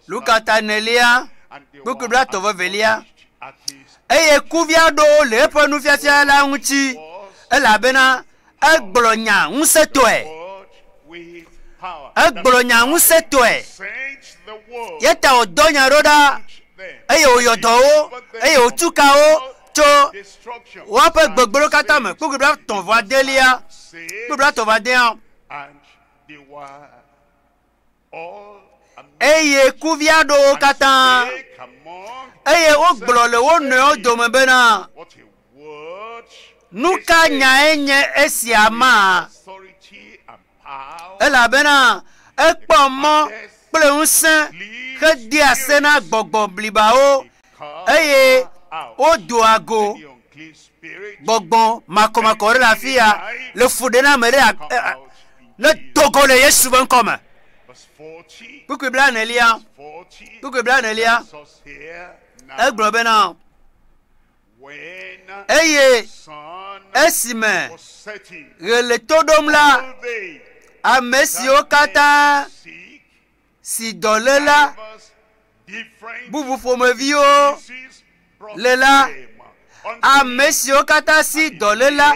Luka ta 4 kpukpui 32 eye kuvia ɖewo le eƒe nufiafia la ŋuti elabena egblɔ nya ŋusẽtɔe. Egblɔ nya ŋusẽtɔe. Ye ta wòdɔ nya ɖo ɖa eye wòyɔ dɔ wo eye wòtu ka wo tso woaƒe gbegblẽwo katã me. Kpukpui 39 kpukpui 39 eye kuvia ɖo wo katã eye wogblɔ le wo nɔewo dome bena nu ka nyae nye esia ma? Elabena ekpɔ mɔ kple ŋusẽ hedea se na gbɔgbɔ blibawo eye wodoa go gbɔgbɔ makɔmakɔ ɖe le afi ya le fu ɖe na ame ɖe ne dogo le Yesu ƒe ŋkɔ me. Kpukpui 44 kpukpui 44 egblɔ bena eye esime ɣe le to ɖom la, ame siwo katã si dɔléla bubu ƒomeviwo le la, ame siwo katã si dɔléla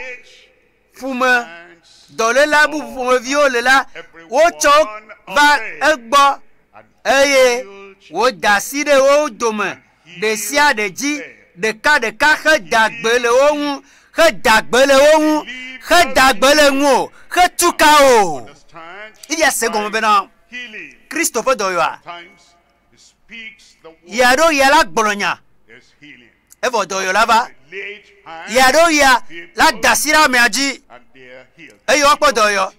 ƒome dɔléla bubu ƒomeviwo le la, wotsɔ va egbɔ eye wòda asi ɖe wo dome ɖe sia ɖe dzi ɖeka ɖeka heda gbe le wo ŋu, heda gbe le wo ŋu, heda gbe le ŋu o, hetu ka o. Eya se gɔme bena Kristo ƒe dɔyɔa ya ɖo ya la gblɔ nya evɔ dɔyɔ la va ya ɖo ya la da asi ɖe amea dzi eye woakpɔ dɔyɔ.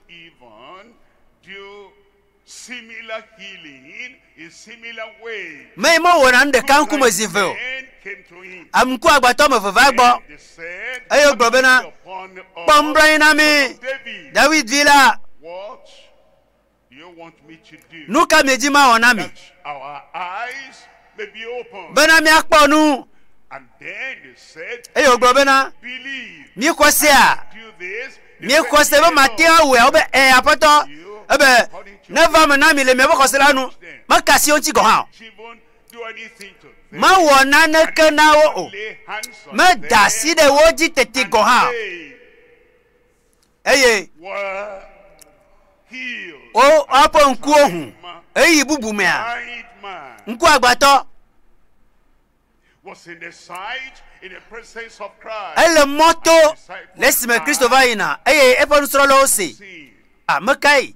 Me mewɔna nu ɖeka ŋkume zi ve o. Ameŋkuagbãtɔ ame eve va egbɔ eye wogblɔ bena, kpɔ nublanui na mí, Dawid vi la. Nu ka miedzi mawɔ na mi? Bena míakpɔ nu. Eye wògblɔ bena, míexɔ sea? Míexɔ se be mate ŋu awɔe? Wobe, ẽ, Aƒetɔ. Ebe, neva eme na mi le miaƒe xɔse la nu. Meka asi wo ŋuti gɔ̃ hã o. Mewɔ naneke na wo o. Meda asi ɖe wo dzi teti gɔ̃ hã o. Eye wo woaƒe ŋkuwo hu ɣeyiɣi bubu mea, ŋkuagbãtɔ ele mɔ to le esime Kristo va yina eye eƒe nusrɔ̃lawo se. Ame kae?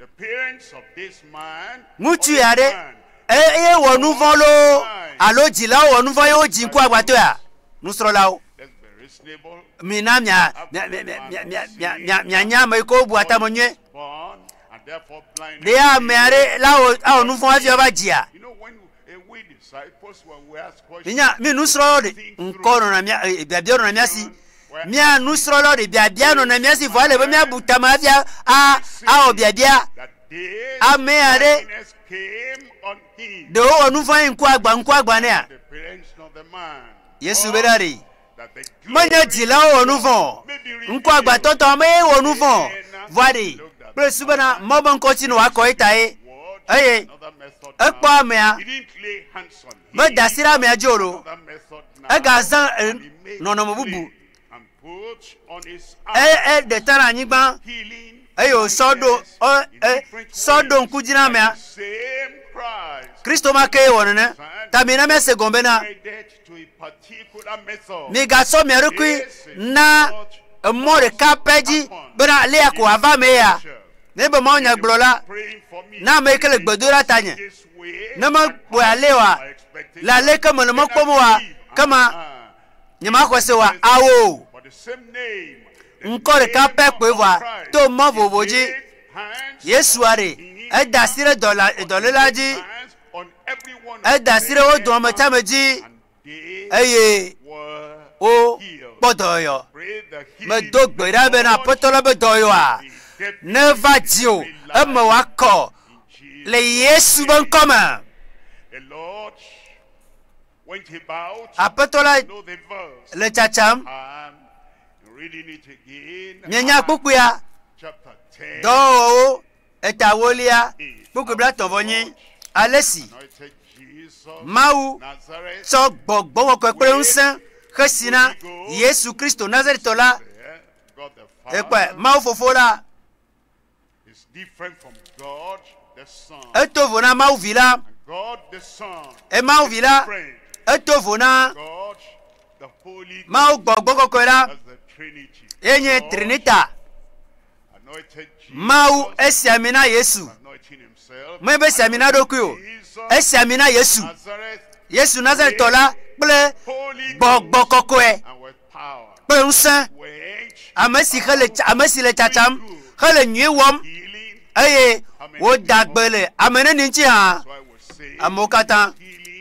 Ŋutsu ya ɖe eye wɔ nu vɔ̃ loo alo dzilawo wɔ nu vɔ̃ ye wodzi ŋkuagbãtɔea? Nusrɔ̃lawo. Mina mia mia mia mia mia mia mia mianya ame yi ke wobua tame nyuie. Ɖe ame aɖe la wɔ awɔ nu vɔ̃ hafi woava dzia? Minya mi nusrɔ̃lawo ɖe ŋkɔ nɔna mia biabia nɔna mia si. Mía nusrɔ̃lawo ɖe biabia nɔna mía si vɔ ele be míabu tame hafi a awɔ biabia. Ame aɖe ɖe wowɔ nu vɔ̃ ye ŋkuagba ŋkuagba nɛa? Yesu be ɖa ɖe. Menye dzilawo wɔ nu vɔ̃ o. Ŋkuagbatɔtɔ ame ye wɔ nu vɔ̃ o. Vɔa ɖe kple su bena Mawu be ŋkɔ tsi ne wòakɔ eta ye. Eye ekpɔ amea meda asi ɖe amea dzi o ɖo. Egazã nɔnɔme bubu. Eɖe ta ɖe anyigba eye wòsɔ ɖo sɔ ɖo ŋku dzi na amea. Kristo ma kee wɔ nene. Ta mina míase gɔme bena migasɔ mia ɖokui na emɔ ɖeka pɛ dzi bena alea ko ava ame ya. Ne be Mawu nya gblɔ la, na ame yi ke le gbe do ɖa tanye. Ne mekpɔe ale oa, le ale ke mele mɔ kpɔm oa, kema nyemaxɔe se oa? Ao. Ŋkɔ ɖeka pɛ koe vɔa, to mɔ vovovo dzi. Yesua ɖe, eda asi ɖe dɔléla dzi, eda asi ɖe wo dome tsiame dzi eye wokpɔ dɔyɔyɔ. Medo gbe ɖa bena Aƒetɔ la be dɔyɔa neva dziwò eme wòakɔ le Yesu be ŋkɔ me. Aƒetɔ la le tsatsam. Mienya kpukpuia? Dɔwɔwɔwo eta ewolia, kpukpui blaetɔ̃ vɔ nyi, ale si Mawu tsɔ gbɔgbɔ kɔkɔe kple ŋusẽ xe si na Yesu Kristo Nazaretɔ la. Ekpɔe, Mawu Fofo la eto vo na Mawu Vi la. E Mawu Vi la eto vo na Mawu Gbɔgbɔ Kɔkɔe la. Ye nye Trinita. Mawu esi ami na Yesu. Menye be esi ami na eɖokui o. Esi ami na Yesu. Yesu Nazaretɔ la kple Gbɔgbɔ Kɔkɔe kple ŋusẽ. Ame si hele ame si le tsatsam hele nyui wɔm eye wòda gbe le ame neni ŋuti hã. Amewo katã.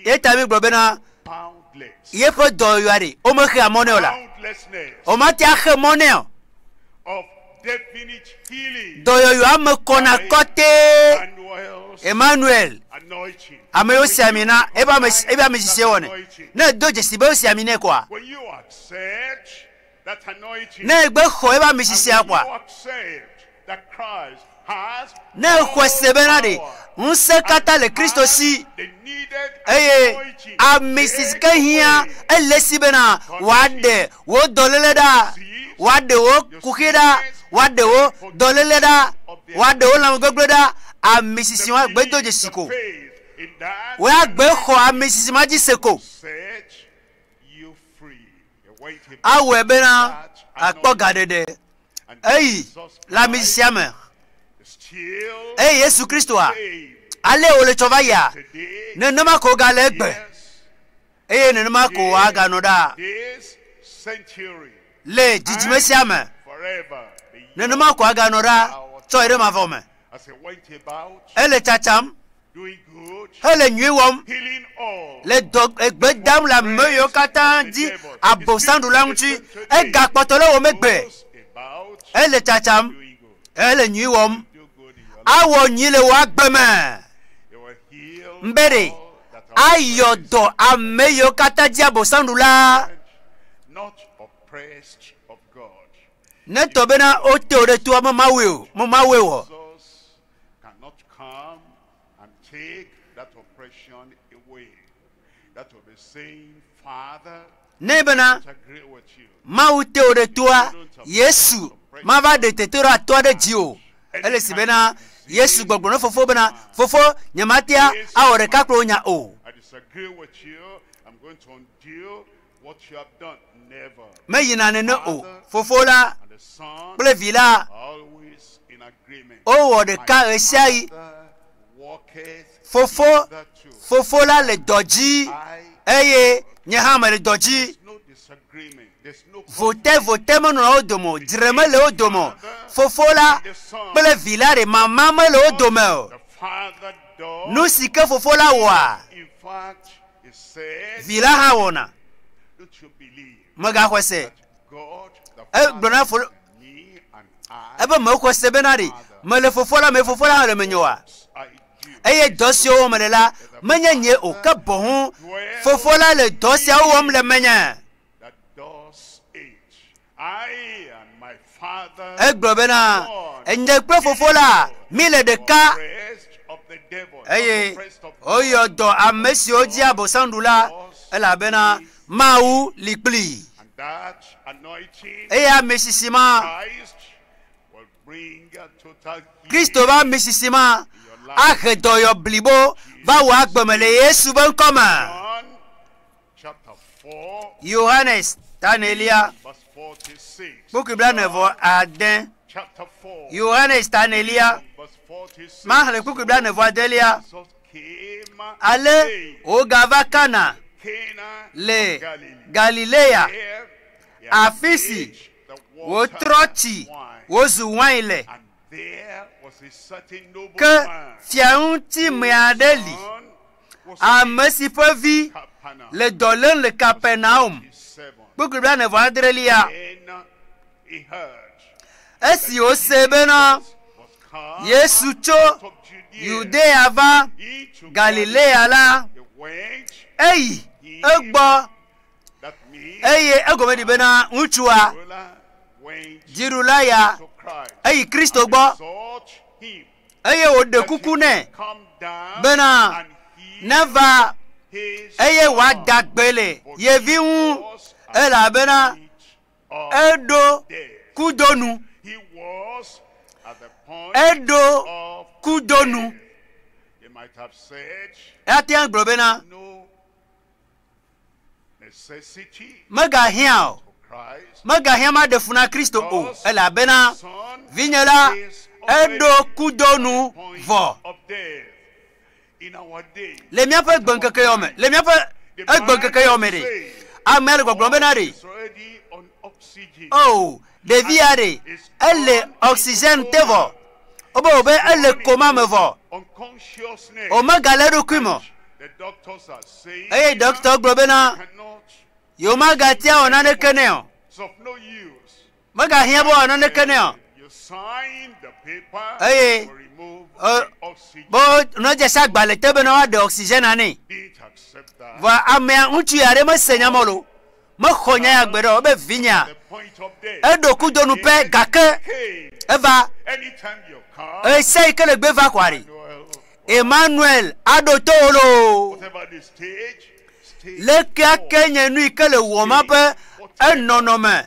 Ye ta mi gblɔ bena yeƒe dɔyɔyɔa ɖe womexea mɔ nɛ o la. Womate axe mɔ nɛ o. Dɔyɔyɔa me kɔna kɔtɛ. Emmanuel, ame yiwo si ami na eƒe ame eƒe ame sisi wɔnɛ. Ne edo dzesi be wosi ami nɛ koa, ne egbe xɔ eƒe ame sisia koa, Ne èxɔe se bena ɖe ŋusẽ katã le Kristo si eye ami si ke hiã ele esi bena wòaɖe wò dɔléle ɖa, wòaɖe wò kuxi ɖa, wòaɖe wò dɔléle ɖa, wòaɖe wò lãmegbegblẽ ɖa, ami sisi ma gbe do dzesi ko. Wò ya gbe xɔ ami sisi ma dzi se ko. Awɔe bena àkpɔ gaɖeɖe. Eyi le ami sia me. Eye Yesu Kristoa, ale wòle tsɔ va yia, nenema ko wògale egbe, eye nenema ko wòaganɔ ɖaa le dzidzime sia me. Nenema ko aganɔ ɖaa tsɔ yi ɖe mavɔ me. Ele tsatsam hele nyui wɔm, le dɔ egbe dam le ame yiwo katã dzi abosanɖula ŋuti. Egakpɔtɔ le wo megbe. Ele tsatsam, hele nyui wɔm. Awɔ nyui le wò agbe me. Mbe ɖe ayɔ dɔ ame yiwo katã dzi abosanɖula. Ne tɔ bena wote wò ɖe toa me Mawue o, me Mawue wɔ. cannot come and take that oppression away. That will be saying, Father, Ne bena Mawu te wò ɖe toa, Yesu mava ɖe tete ɖo atoa ɖe dzi o. Ele si bena Yesu gbɔgblɔ ne Fofo bena, Fofo, nyematea awɔ ɖeka kple wò nya o. Meyina nene o. Fofo la kple Vi la wowɔ ɖeka ɣesiaɣi. Fofo, Fofo la le dɔ dzi eye nye hã mele dɔ dzi. Votevote menɔna wo dome o, dzre mele wo dome o. Fofo la kple Vi la ɖe mama mele wo dome o. Nu si ke Fofo la wɔa, Vi la hã wɔna. Mègaxɔe se Egblɔ na fo ebe mexɔe se bena ɖe mele fofoa la me fofoa la hã le menye oa? Eye dɔ siwo wɔm mele la menye nye o ke boŋ fofoa la le dɔ siawo wɔm le menye. Egblɔ bena, Nye kple fofo la míle ɖeka. Eye woyɔ dɔ ame siwo dzi Abosam ɖu la, elabena Mawu li kplii. Eye ame sisi ma, Kristo ƒe ame sisi ma, ahe dɔyɔ blibo va wò agbe me le Yesu ƒe ŋkɔ me. Yohanes tanelia, kpukpui 46. Yohanes tanelia, maxlẽ kpukpui 46. Ale wògava Kana le Galilea, afi si wòtrɔ tsi wòzu wain le. Ke fiaŋutime aɖe li, ame si ƒe vi le dɔ lém le Kapernaum. Kpukpui 46. Esi wòse bena Yesu tso Yudea va Galilea la, eyi egbɔ eye egɔme ɖi bena ŋutsua dziɖula ya eyi Kristo gbɔ eye wòɖe kuku nɛ bena neva eye wòada gbe le ye vi ŋu elabena eɖo kudo nu. Eɖo kudo nu. Ate ŋu agblɔ bena megahiã o, megahiã maɖe fu na Kristo o, elabena vinye la eɖo kudo nu vɔ. Le míaƒe gbeŋkeke yɔ me, le míaƒe egbeŋkeke yɔ me ɖe, amea le gbɔgblɔm bena ɖe, o ɖevi ya ɖe, ele oxygen te vɔ, wobe wòbe ele koma me vɔ, wòmegale eɖokui me o. Eye ɖɔkita gblɔ bena yewomagatia wɔ naneke nɛ o. Megahiã be wòawɔ naneke nɛ o. Eye be nedze si agbalẽ te bena woaɖe oxygen nɛ. Vɔa amea ŋutsu ya ɖe mese nya ma o. Mexɔ nya ya gbeɖe o. Ebe vinyea eɖo kudo nu pɛ gake eva ɣesia yi ke le gbe va kɔa ɖi. Emmanuel aɖo to wò loo. Lekea ke nye nu yi ke le wɔm abe enɔnɔme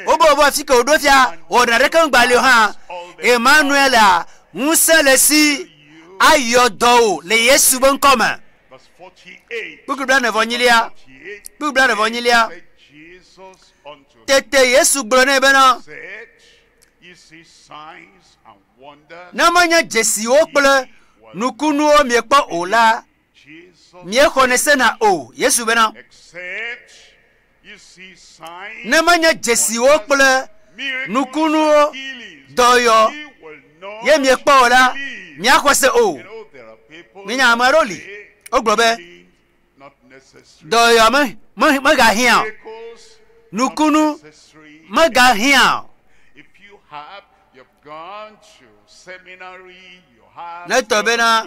Wobe wobe afi ke wòɖo fia wɔna ɖeke ŋgba li o hã. Emmanuel a ŋusẽ le si ayɔ dɔ wò le Yesu be ŋkɔ me. Kpukpui 49. Kpukpui 49. Tete Yesu gblɔ nɛ bena, ne menye dzesiwo kple nukunuwo miekpɔ o la, miexɔnɛ sena o. Yesu bena, ne menye dzesiwo kple nukunuwo dɔyɔ ye miekpɔ o la, miaxɔ se o. Minya ame aɖewo li, wogblɔ be dɔyɔ me, me, megahiã o. Nukunu megahiã o. Ne tɔ bena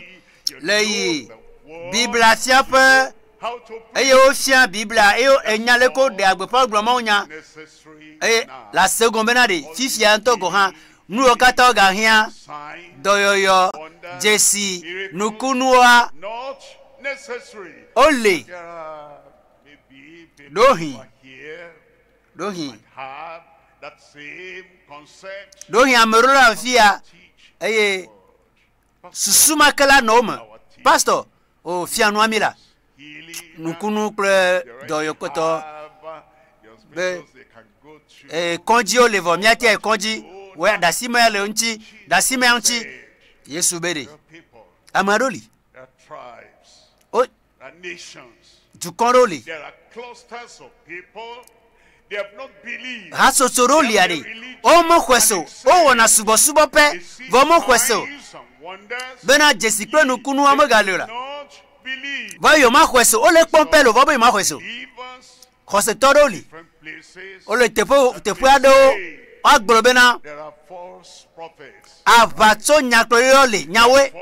le yi Biblia fiaƒe eye wofia Biblia eye enya leke woɖea gbeƒã gblɔ Mawu nya eye le ase gɔme bena ɖe fifia ŋutɔ gɔ̃ hã nuwo katã wogahiã dɔyɔyɔ, dzesi, nukunuwoa wole ɖohi ɖohi ɖohi ame ɖewo le afi ya eye susu ma ke la nɔ wo me. Pastor, o fia nua mi la nukunu kple dɔyɔkpɔtɔ be ee kɔdziwo le vɔ míatia kɔdzi wɔ ɖasi mea le ŋuti ɖasi mea ŋuti Yesu be ɖe ame aɖewo li o dukɔ ɖewo li hatsotso ɖewo lia ɖe womexɔe se o wowɔna subɔsubɔ pɛ vɔ womexɔe se o bena dzesi kple nukunuwo megali o la vɔ yewomaxɔe se o wole kpɔm pɛ le vɔ be yewomaxɔe se o xɔsetɔ ɖewo li. Wole teƒe teƒe aɖewo woagblɔ bena aʋatso nyagblɔɖilawo li nyawoe.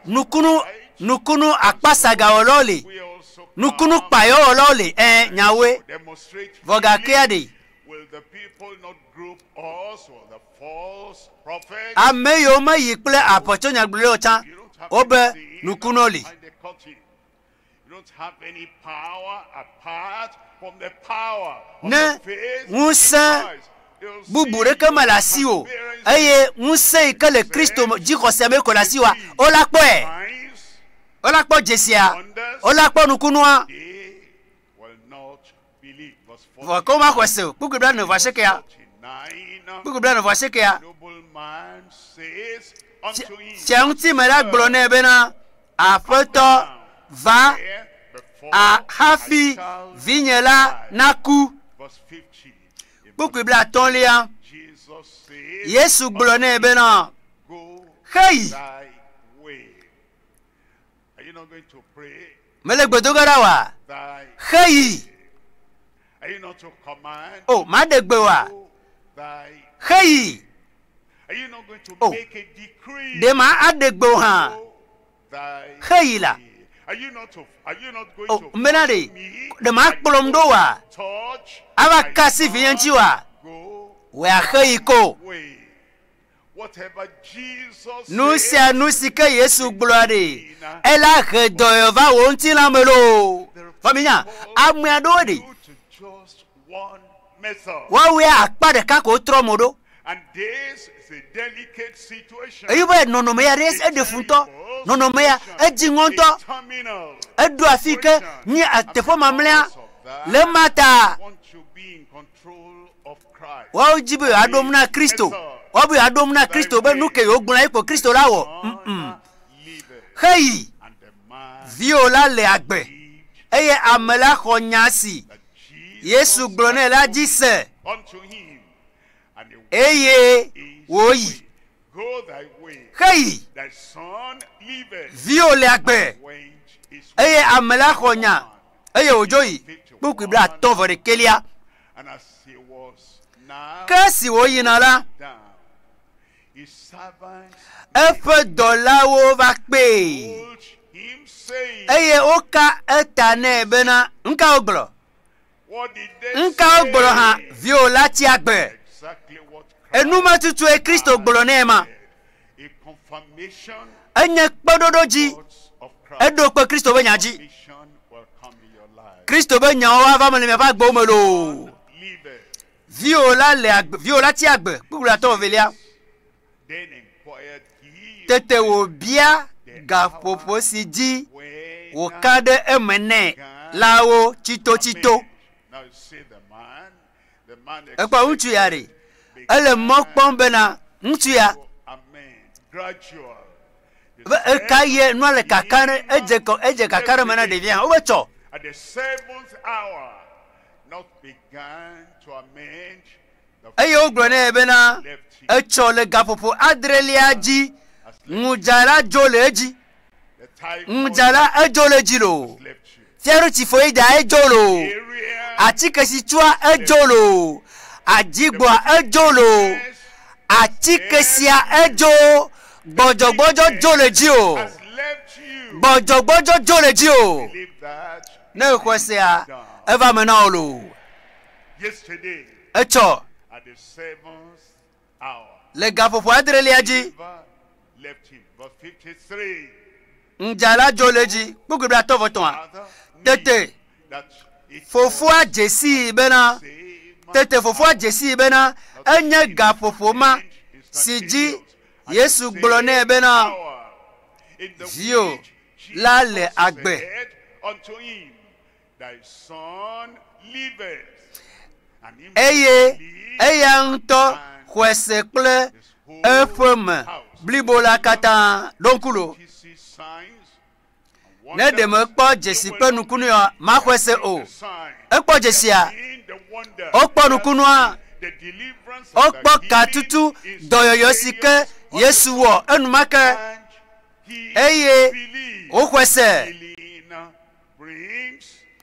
Nukunu nukunu akpasagawɔlawo li. Nukunu kpayɔwɔlawo li ɛ nyawoe. Vɔ gakea ɖe ame yiwo meyi kple aʋatso nyagblɔɖilawo tsã wobe nukunuwo li. Ne ŋusẽ bubu ɖeke mele asiwò eye ŋusẽ yi ke le Kristo dzixɔse me ko le asiwòa, wola kpɔe. Wola kpɔ dzesia. Wola kpɔ nukunua. Vɔ ke womaxɔe se o. Kpukpui blaene vɔ asiekea. Kpukpui blaene vɔ asiekea. Fia ŋutime la gblɔ nɛ bena, Aƒetɔ, va a hafi vinye la naku. Kpukpui blaatɔ̃lia, Yesu gblɔ nɛ bena, Xeyi. Mele gbe do ge ɖa oa? Xeyi. O, maɖe gbe oa? Xeyi. O, ɖe ma aɖe gbe o hã? Xeyi la. O, mbena ɖe, ɖe ma kplɔm ɖo oa? Ava ka asi vinye ŋuti oa? Wòe axeyi ko. Nu sia nu si ke Yesu gblɔa ɖe, ela he dɔyɔ va wò ŋutilã me loo. Vɔ minya, ame aɖewo ɖe, woawoe akpa ɖeka ko wotrɔ mo ɖo. Eye be nɔnɔme ya ɖe eɖe fu ŋutɔ. Nɔnɔme ya edzi ŋɔ ŋutɔ. Eɖo afi ke nye teƒe mamlɛa le ema ta. Woawo dzi be yewoaɖom na Kristo. Woawo be yewoaɖom na Kristo be nu ke yewogblɔ ye ko Kristo la wɔ. Mm-mm. Heyi, viwò la le agbe. Eye ame la xɔ nya si Yesu gblɔ nɛ la dzi se eye wòyi. Heyi, viwò le agbe. Eye ame la xɔ nya eye wòdzo yi. Kpukpui blaatɔ̃ vɔ ɖekɛlia. Ke esi wòyina la, eƒe dɔlawo va kpee eye woka eta nɛ bena, Nuka wogblɔ? Nuka wogblɔ hã? Viwò la tsi agbe. Enumetutue Kristo gblɔ nɛ ma. Enye kpeɖoɖo dzi. Eɖo kpe Kristo ƒe nya dzi. Kristo ƒe nyawo ava me le miaƒe agbewo me loo. Viwò la le agbe, viwò la tsi agbe. Kpukpui atɔ̃ evelia. Tete wòbia gaƒoƒo si dzi wòka ɖe eme nɛ la wo tsitotsito. Ekpɔ ŋutsu ya ɖe, ele mɔ kpɔm bena ŋutsu ya be eka ye nua le kaka ɖe edze kɔ edze kaka ɖe me na ɖevia wobe tsɔ. Eye wogblɔ nɛ bena etsɔ le gaƒoƒo adrelia dzi ŋudza la dzo le edzi. Ŋudza la edzo le edzi loo. Fiaɖutsifoyida edzo loo. Atike si tsua edzo loo. Adzigbɔa edzo loo. Atike sia edzo. Gbɔdzɔgbɔdzɔ dzo le dzi o. Gbɔdzɔgbɔdzɔ dzo le dzi o. Ne exɔe sea, eva me na wò loo. Etsɔ le gaƒoƒo adrelia dzi, ŋdza la dzo le edzi kpukpui blaetɔ̃ vɔ etɔ̃a. Tete fofoa dze sii bena, tete fofoa dze sii bena enye gaƒoƒo ma si dzi Yesu gblɔ nɛ bena, Viwò la le agbe. Eye eya ŋutɔ xɔe se kple eƒe me blibo la katã. Ɖo ŋku lo. Ne ɖe mekpɔ dzesi kple nukunu ya, maxɔe se o. Ekpɔ dzesia, wokpɔ nukunua, wokpɔ katutu dɔyɔyɔ si ke Yesu wɔ enumake eye woxɔe se.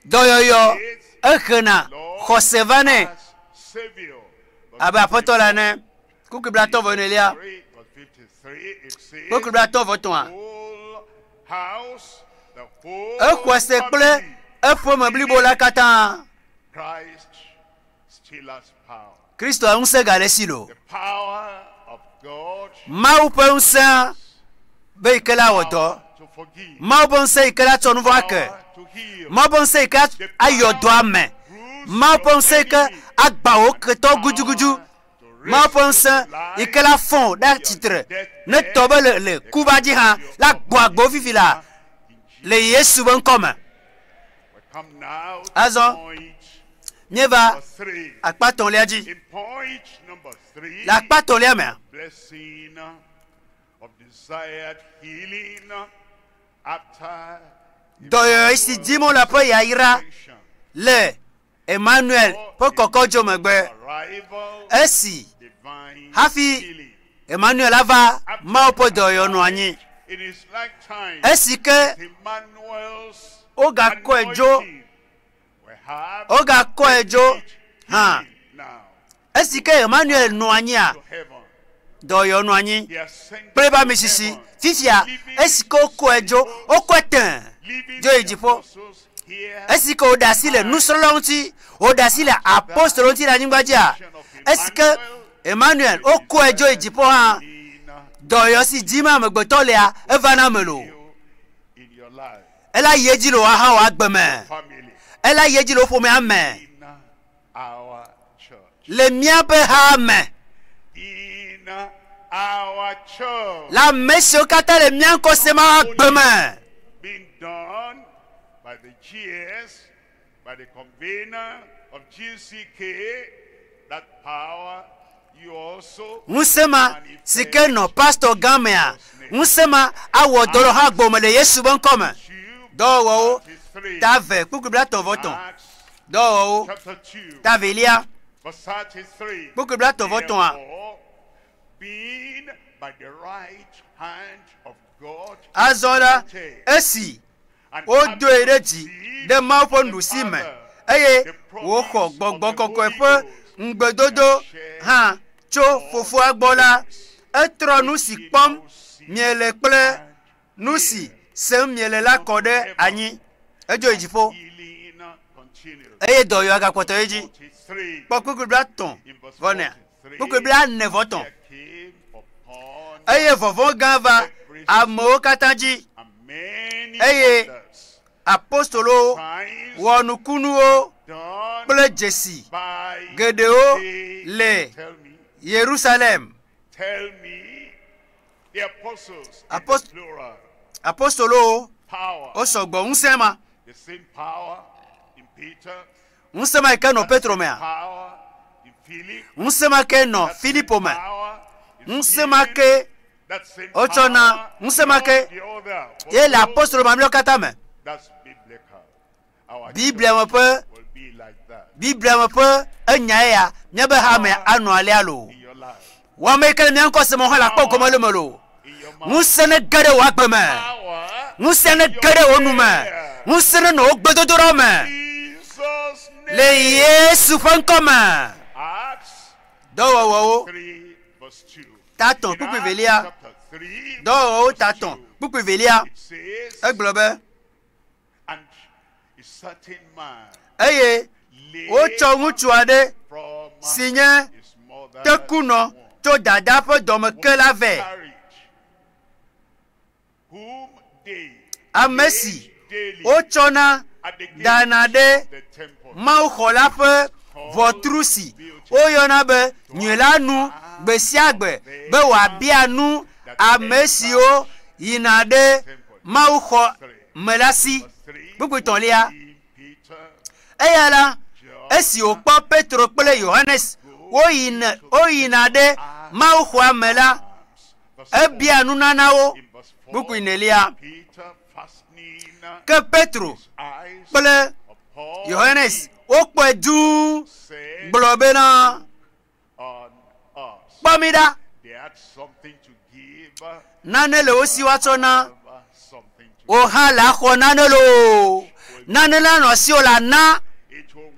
Dɔyɔyɔ Ehena xɔse va nɛ as Savior. abe aƒetɔ la ene. Kpukpui blatɔ̃ vɔ enelia, 3, verse 53, it says, kpukpui blatɔ̃ vɔ etɔ̃a. whole house, the whole Exɔe se kple family. eƒeme blibo la katã. Christ still has power. Kristo ŋusẽ gale esi lo. The power of God Mawu ƒe ŋusẽ be yi ke la wɔ dɔ. power to forgive, Mawu ƒe ŋusẽ yi ke la tsɔ nu vɔ̃ ake. power to heal, Mawu ƒe ŋusẽ yi ke ayɔ dɔ ame. Mawu ƒe ŋusẽ yi ke agbã wò ketɔ gudugudu. Mawu ƒe ŋusẽ yi ke la fɔ̃ wò ɖe atsitre ne tɔ be le le kuba dzi hã la gbɔ agbo fifi la le Yesu ƒe ŋkɔ me. We come now to Azɔ, point Míeva number three. akpa tɔ̃lia dzi. In point number three, Le akpa tɔ̃lia mea, blessing of desired healing after dɔyɔyɔ si dim wole ƒe yayra Emmanuel's le Emmanuel ƒe kɔkɔdzo megbe. arrival, Esi divine hafi healing. Emmanuel ava Mawu ƒe dɔyɔyɔ nɔ anyi. In his lifetime, Esi ke Emmanuel's wogakɔe dzo, anointing will have wogakɔe dzo hã. healing now Esi ke Emmanuel nɔ anyia, to heaven. dɔyɔ nɔ anyi He ascended kple eƒe to amisisi. heaven, Fifia, leaving esi ke wokɔe dzo, wokɔe tẽ leaving dzo yi the dziƒo. apostles here Esi ke wòɖe asi le nusrɔ̃lawo ŋuti, wòɖe asi le apostolowo ŋuti le anyigba dzia, esi ke Emmanuel wokɔe dzo yi dziƒo hã, in dɔyɔ si dim amegbetɔ lea, eva na ame loo. you in your life, Ela yi edzi le wò hã wò agbe me. family, Ela yi edzi le wò ƒomea me. in our church, Le míaƒe ha me. in our church, Le ame siwo katã le mía ŋkɔ sem agbe me. being done by the GS, by the convener of GCK, that power you also Ŋusẽ ma si ke nɔ pastor gã mea, ŋusẽ ma awɔ dɔ le hã gbɔme le Yesu ƒe ŋkɔ me. 2, Dɔwɔwɔwo 33, ta eve kpukpui blatɔ̃ vɔ etɔ̃. Acts Dɔwɔwɔwo chapter 2, ta velia verse 33. kpukpui blatɔ̃ vɔ etɔ̃a. Therefore, being by the right hand of God, Azɔ la, esi and wodoe ɖe dzi having ɖe Mawu ƒe received nuɖusi the me Father, eye the wòxɔ promise gbɔgbɔ of the kɔkɔe Holy ƒe Ghost, ŋugbedodo hã tso fofoa gbɔ la, etrɔ nu si kpɔm miele kple nu si sem miele la kɔ ɖe anyi. Edzo yi dziƒo healing continues. eye dɔyɔa gakpɔtɔ yi dzi. 43, Kpɔ kpukpui blatɔ̃ in verse vɔ nea, 43, kpukpui blaene vɔ etɔ̃. there came upon Eye vɔvɔ̃ gã va amewo katã dzi. and many Eye wonders, Apostolowo signs wɔ nukunuwo done kple dzesi by geɖewo the- le Tell me, Yerusalem. tell me, the apostles, in Apost- the plural, Apostolowo power, wosɔgbɔ ŋusẽ ma. the same power in Peter, Ŋusẽ ma yi ke nɔ Petro mea, power in Philip, ŋusẽ ma ke nɔ that same Filipo me, power in ŋusẽ ma Stephen, ke that same wotsɔ na power ŋusẽ ma in ke all the other ye le apostles. apostolo mamlɛawo katã me. That's biblical. Our Biblia me church ƒe will be like that Biblia me ƒe enya ya míaƒe hame anɔ alea loo. in your life, Wɔame yi ke le mía ŋkɔ sem hã le akpɔ gɔme le me loo. in your mouth. Ŋusẽ ne ge ɖe wò agbe me. Power Ŋusẽ ne ge ɖe wò nu me. Ŋusẽ ne nɔ wò gbedodoɖa me. Jesus' Le name. Yesu ƒe ŋkɔ me. Acts Dɔwɔwɔwo 3 verse 2. ta etɔ̃ In kpukpui Acts velia. chapter 3, Dɔwɔwɔwo verse ta etɔ̃ 2, kpukpui velia. it says, Egblɔ be and a certain man eye lame wotsɔ ŋutsu aɖe from si nye his mother's tekunɔ womb tso dada ƒe dɔme ke la vɛ. carried, whom they Ame si laid daily wotsɔna at the gate dana ɖe of the temple, Mawu xɔ la ƒe ʋɔtru si woyɔna be nyui la nu gbe sia gbe be wòabia nu ame siwo yina ɖe Mawu xɔ me la si. Verse 3, Kpukpui tɔ̃lia. seeing Peter, Eya la, John, esi wòkpɔ Petro kple Yohanes woyina woyina ɖe Mawu xɔa me la, arms. Verse 4, ebia nunanawo. in verse 4, Kpukpui nelia. Peter fastening Ke Petro his eyes kple upon Yohanes him, wokpɔe dũu said gblɔ bena, on us. kpɔ mi ɖa, They had something to give. nane le wo si woatsɔ na have something to wò hã le axɔ nane loo. Nane la nɔ asiwò le ana. It will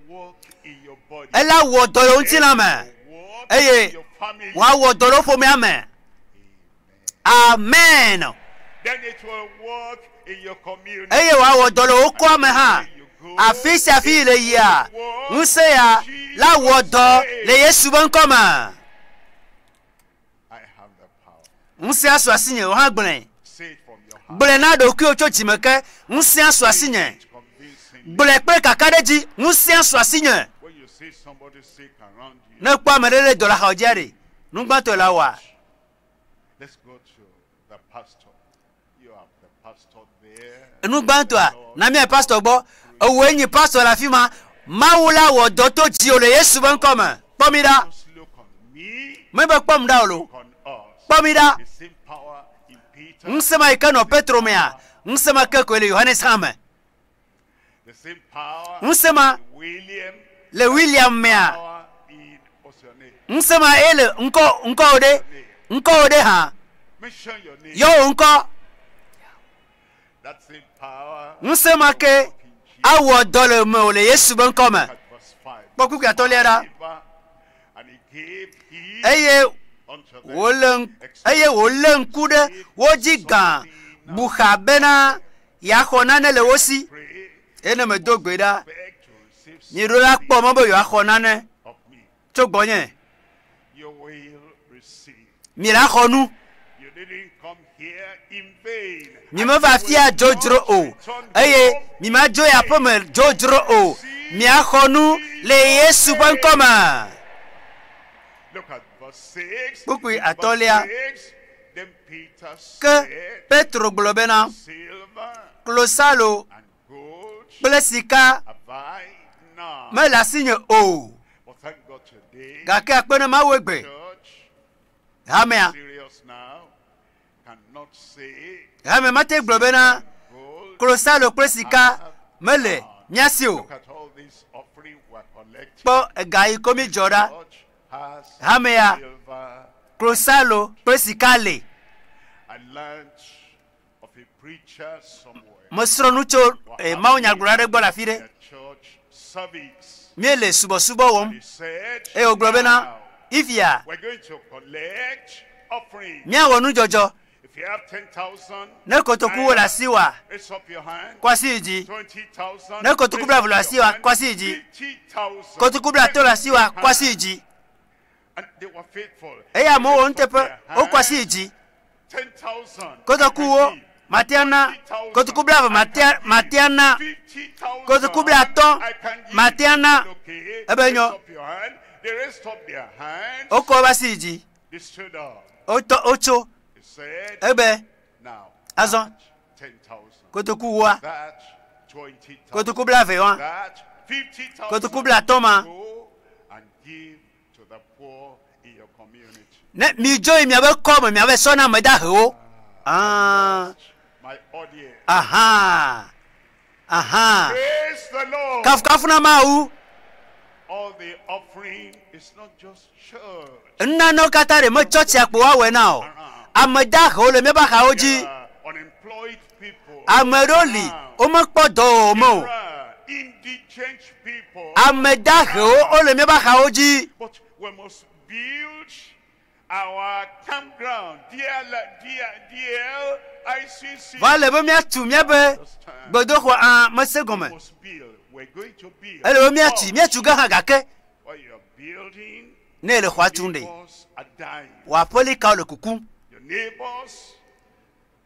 Ela wɔ dɔ le wo ŋutilã me Work eye in your family. wòawɔ dɔ le wo ƒomea me. Amen. Then it will work in your community. Eye wòawɔ dɔ le wo kɔa me hã. Afi sia afi yi le yia, ŋusẽ ya la wɔ dɔ le Yesu be ŋkɔ me. I have the power. Ŋusẽa su asinye, wò hã gblɔe. Say it from your heart. Gblɔe na ɖokuiwò tso dzime ke, ŋusẽa su asinye. It convincingly. Gblɔe kple kakaɖedzi, ŋusẽa su asinye. When you see somebody sick around you, Ne kpɔ ame ɖe le dɔ le axawo dzia ɖe, nu gbãtɔe la wɔa? let's go to the pastor. You have the pastor there. Nu gbãtɔa, na míayi pastor gbɔ. Ewòe nyi pastor le afi ma. Mawu la wɔ dɔ to dziwò le Yesu be ŋkɔ me. Kpɔ mi ɖa. Just look on me, Mebe kpɔm ɖa o lo. look on us. Kpɔ mi ɖa. The same power in Peter, Ŋusẽ ma yi ke nɔ Petro mea, ŋusẽ ma ke koe le Yohanes hã me. the same power Ŋusẽ ma in William, le William mea, power in what's your name? ŋusẽ ma ye le ŋkɔ ŋkɔwò ɖe, ŋkɔwò ɖe hã. Mention your name. Yɔ wò ŋkɔ. That same power Ŋusẽ ma ke in Jesus. awɔ dɔ le mewò le Yesu be ŋkɔ me. At verse 5. Kpɔ kpukpui atɔ̃lia ɖa. And he gave heed Eye unto them. wòlé ŋ- eye wòlé ŋku ɖe wo dzi gã buxa bena yeaxɔ nane le wo si. Pray, Eye ne medo gbe ɖa, beg to receive miɖo la kpɔ mɔ be yewoaxɔ nane of me. tso gbɔnye. You will receive. Mi la xɔ nu. You didn't come here in vain. Mi meva fia dzodzro o eye mi ma dzo yi aƒeme dzodzro o. Miaxɔ nu le Yesu ƒe ŋkɔ me. Look at verse 6. Kpukpui In verse atɔ̃lia. 6, Then Peter Ke said, Petro gblɔ bena Silver klosalo and gold kple sika have I none. mele asinye o. But thank God today, Gake akpe ne Mawu egbe. church, Hamea, serious now, cannot say hame mate gblɔ bena gold. klosalo kple sika mele mía si o. Look at all this offering we're collecting. Kpɔ ega yi ko mi dzɔ ɖa. Church has Hamea. silver. Klosalo kple sika le. I learned of a preacher somewhere. Mesrɔ̃ nu tso eh, mawunyagblɔla aɖe gbɔ le afi ɖe. The church service. Míele subɔsubɔ wɔm He said, eye wògblɔ bena "Now, ifia we're going to collect offering. míawɔ nudzɔdzɔ If you have 10,000, ne kotokuwo le asiwòa raise up your hand. kɔ asi yi dzi 20,000. Ne kotoku raise up blaeve le your asiwòa, hand. kɔ asi yi dzi. 50,000. Kotoku blatɔ le asiwòa Raise up kɔ your asi yi hand. dzi And they were faithful. eye amewo wɔ They raised up nuteƒe their wokɔ asi yi hand. dzi 10,000. kotokuwo I can give. matea na kotoku blaeve matea matea na 50,000. Kotoku blatɔ̃ I can give. matea na Okay. Ebe Raise nyɔ. up your hand. They raised up their hands. wokɔ woƒe asi yi dzi They stood up. wotɔ wotso He said, ebe now, Azɔ. that 10,000. kotokuwoa That 20,000. kotoku blaeve wa That 50,000. Kotoku blatɔ̃ ma. Go and give to the poor in your community. Ne midzo yi miabe kɔ me miabe sɔ na ame dahewo. Ah, My audience. aha, aha. Praise the Lord. Kafukafu na Mawu. All the offering is not just church. Nunanawo katã ɖe me tsɔtsia kpo woawɔe na o. Ame dahewo le míaƒe axawo dzi. There are unemployed people. Ame ɖewo li womekpɔ dɔ o me o. There are indigent people. Ame dahewo wole míaƒe axawo dzi. But we must build our campground. DL, DL, DLICC. Va le be míatu míaƒe gbedoxɔ a mese gɔme. We must build. We're going to build. Ele be míatui, But míatu ge hã gake While you're building, ne ele xɔa tum ɖe, neighbors are dying. wò aƒelikawo le kukum. Your neighbors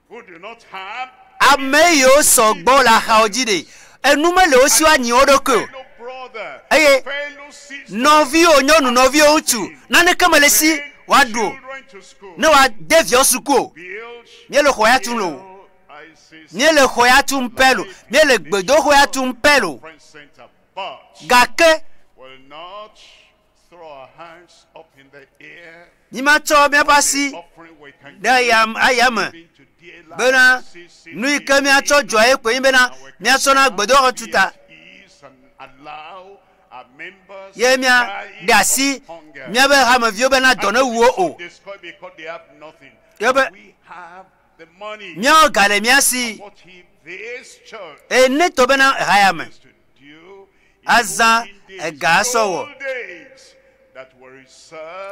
who do not have Ame yiwo sɔgbɔ le axawo dzi ɖe, enu mele wo si woanyi wo ɖokui o. fellow brother, Eye fellow sister, Nɔviwo nyɔnu, nɔviwo ŋutsu, naneke mele si send woaɖu o. children to school. Ne woade viawo suku o. Build Míele xɔ ya tum lo. LICC Míele xɔ ya tum pɛ lo. Míele gbedoxɔ ya tum pɛ lo. Friends Center, but Gake will not throw our hands up in the air. mímatsɔ míaƒe asi The offering we can ɖe ayam- ayame give to bena DLICC nu yi ke míatsɔ dzɔa ye koe nye bena míatsɔ na gbedoxɔ tuta be at ease and allow our members ye to mía die ɖe asi of hunger. míaƒe hameviwo bena dɔ ne wu wo o. Destroy because they have nothing. Ye be- We have the money. Míawo ga le mía si What if this church eye ne tɔ bena haya me is to do azã ega sɔ wɔ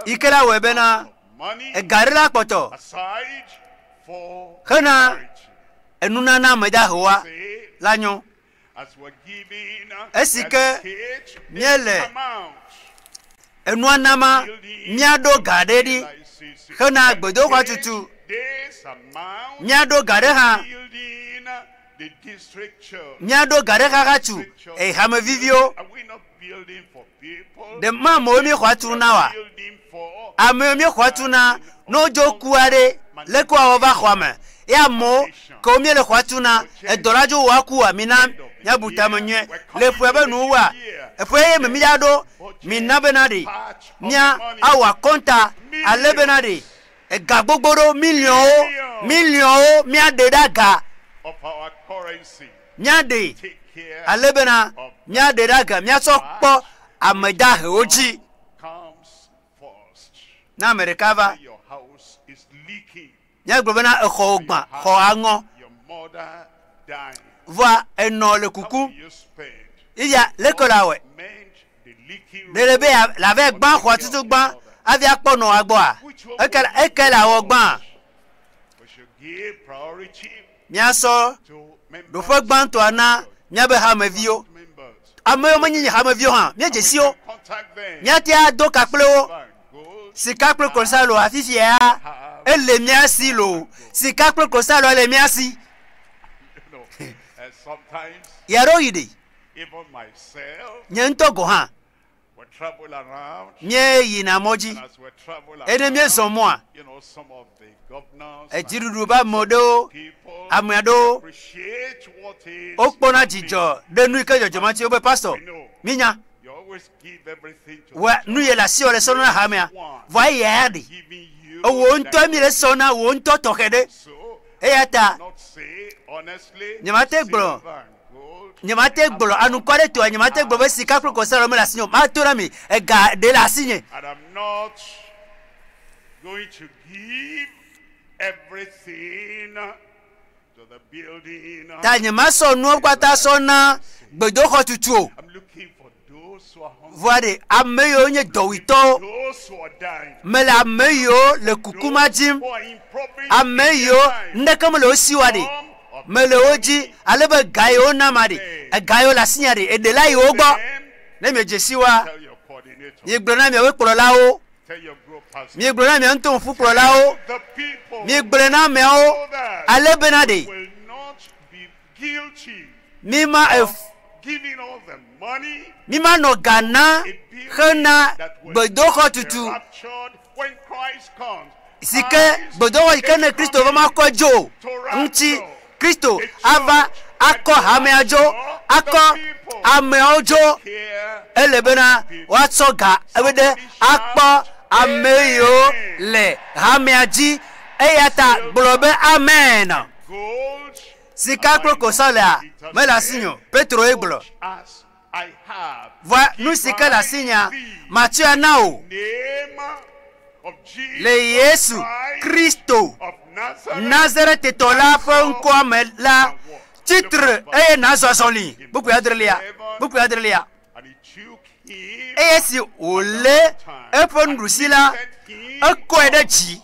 yi ke la wɔe bena ega ɖe la kpɔtɔ hena enunana ame dahewoa la nyɔ. Esi ke míele enua nama, míaɖo ga ɖe ɖi hena gbedoxɔa tutu. Míaɖo ga ɖe hã, míaɖo ga ɖe xaxa tu hameviviwo. Ɖe ma amewo míexɔa tu na wa? Amewo míexɔa tu na ne wodzo ku aɖe, leke woawɔ va xɔa me? Ye amewo kewo míele xɔa tu na, edɔ la dzo woakua, mina míabu tame nyuie. Le ƒea be nuwuwua, eƒe ye me mídza ɖo, mina bena ɖe mía awɔ akɔnta ale bena ɖe ega gbogbo ɖo miliɔnwo, miliɔnwo míaɖe ɖe aga, míaɖe ale bena míaɖe ɖe aga, míatsɔ kpɔ ame dahewo dzi. Ne ame ɖeka va, míagblɔ bena exɔwo gbã, xɔ aŋɔ, vɔa enɔ le kukum. Eya leke la wɔe? Ɖe le be la va gbã xɔa tutu gbã hafi akpɔ nɔa gbɔa? Eke eke la wɔ gbã? Míasɔ ɖoƒe gbãtɔa na míabe hameviwo. Amewo menye nye hameviwo hã, míedze si wo. Míate ado ka kple wo. Sika kple klosalo afifia ele mía si loo. Sika kple klosalo le mía si. Yaɖo yi ɖe. Nye ŋutɔ gɔ̃ hã míeyina mɔ dzi. Ene míezɔ mɔa, edziɖuɖu be ame ɖewo, ame aɖewo wokpɔna dzidzɔ ɖe nu yi ke dzɔdzɔm ŋuti wobe pastor mínya wɔ nu yi le asiwò le sɔ na hamea vɔa eya ya ɖe ewò ŋutɔ mi le sɔ na wò ŋutɔ tɔxɛ ɖe eya ta nyemate gblɔ nyemate gblɔ anukware tɔa nyemate gblɔ be sika kple klosalo mele asinye o mato na mi ega ɖe le asinye. And I'm not going to give everything to the building. Ta nyemasɔ nuwo katã sɔ na gbedoxɔ tutu o. I'm looking for those who are hungry, Vɔa ɖe ame yiwo nye dɔwuitɔwo those who are dying, mele ame yiwo le kuku ma dzim who are impoverished ame in their yiwo lives. nuɖeke mele wo si oa ɖe mele wo dzi ale be ga yiwo nam aɖe ega yiwo le asinye aɖe eɖela yiwo gbɔ Them, ne miedze si woa tell your coordinator, miegblɔ na miawo kplɔlawo tell your group pastor, miegblɔ na miawo ŋutɔ ƒukplɔlawo the people miegblɔ na ameawo so that ale bena ɖe will not be guilty mima of ef giving all the money mima nɔ ga na a building hena that will gbedoxɔ be tutu raptured when Christ comes. si ke Christ gbedoxɔ yi ke ne is Kristo va ma coming kɔ dzo to ŋuti rapture Kristo a ava church akɔ that will hamea dzo rapture akɔ the people. ameawo dzo Care ele bena people. woatsɔ ga ebe ɖe akpɔ ame yiwo le hamea dzi eya ta gblɔ be amen. Gold Sika kple klosaloa mele asinye o. Petro ye gblɔ. such as I have. Vɔa nu si ke le asinyea matsɔe na wò Name of Jesus le Yesu Christ Kristo of Nazareth. Nazaretetɔ la ƒe ŋkɔa me la tsitre eye nazɔ azɔli. Kpukpui adrelia. Kpukpui adrelia. And he took him Eye si wòlé eƒe nuɖusi la, ekɔe ɖe dzi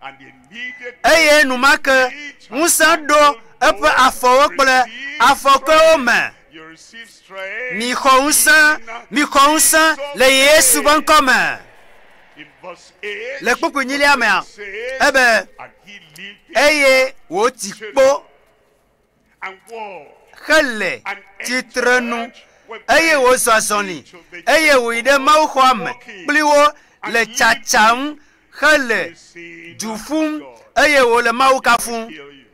and immediately eye enumake ŋusẽ ɖo eƒe afɔwo kple afɔkɔewo me. you receive strength Mixɔ ŋusẽ, mixɔ ŋusẽ le Yesu ƒe ŋkɔ me. in verse 8 Le kpukpui nyilia mea, says, ebe and he leaped eye wòti kpo and walked hele and tsitrenu entered with eye them wòzɔ azɔli into the eye wòyi ɖe mawuxɔa me walking kpli wo le tsatsam hele praising du ƒum God. eye wòle Mawu kafum. Heal you.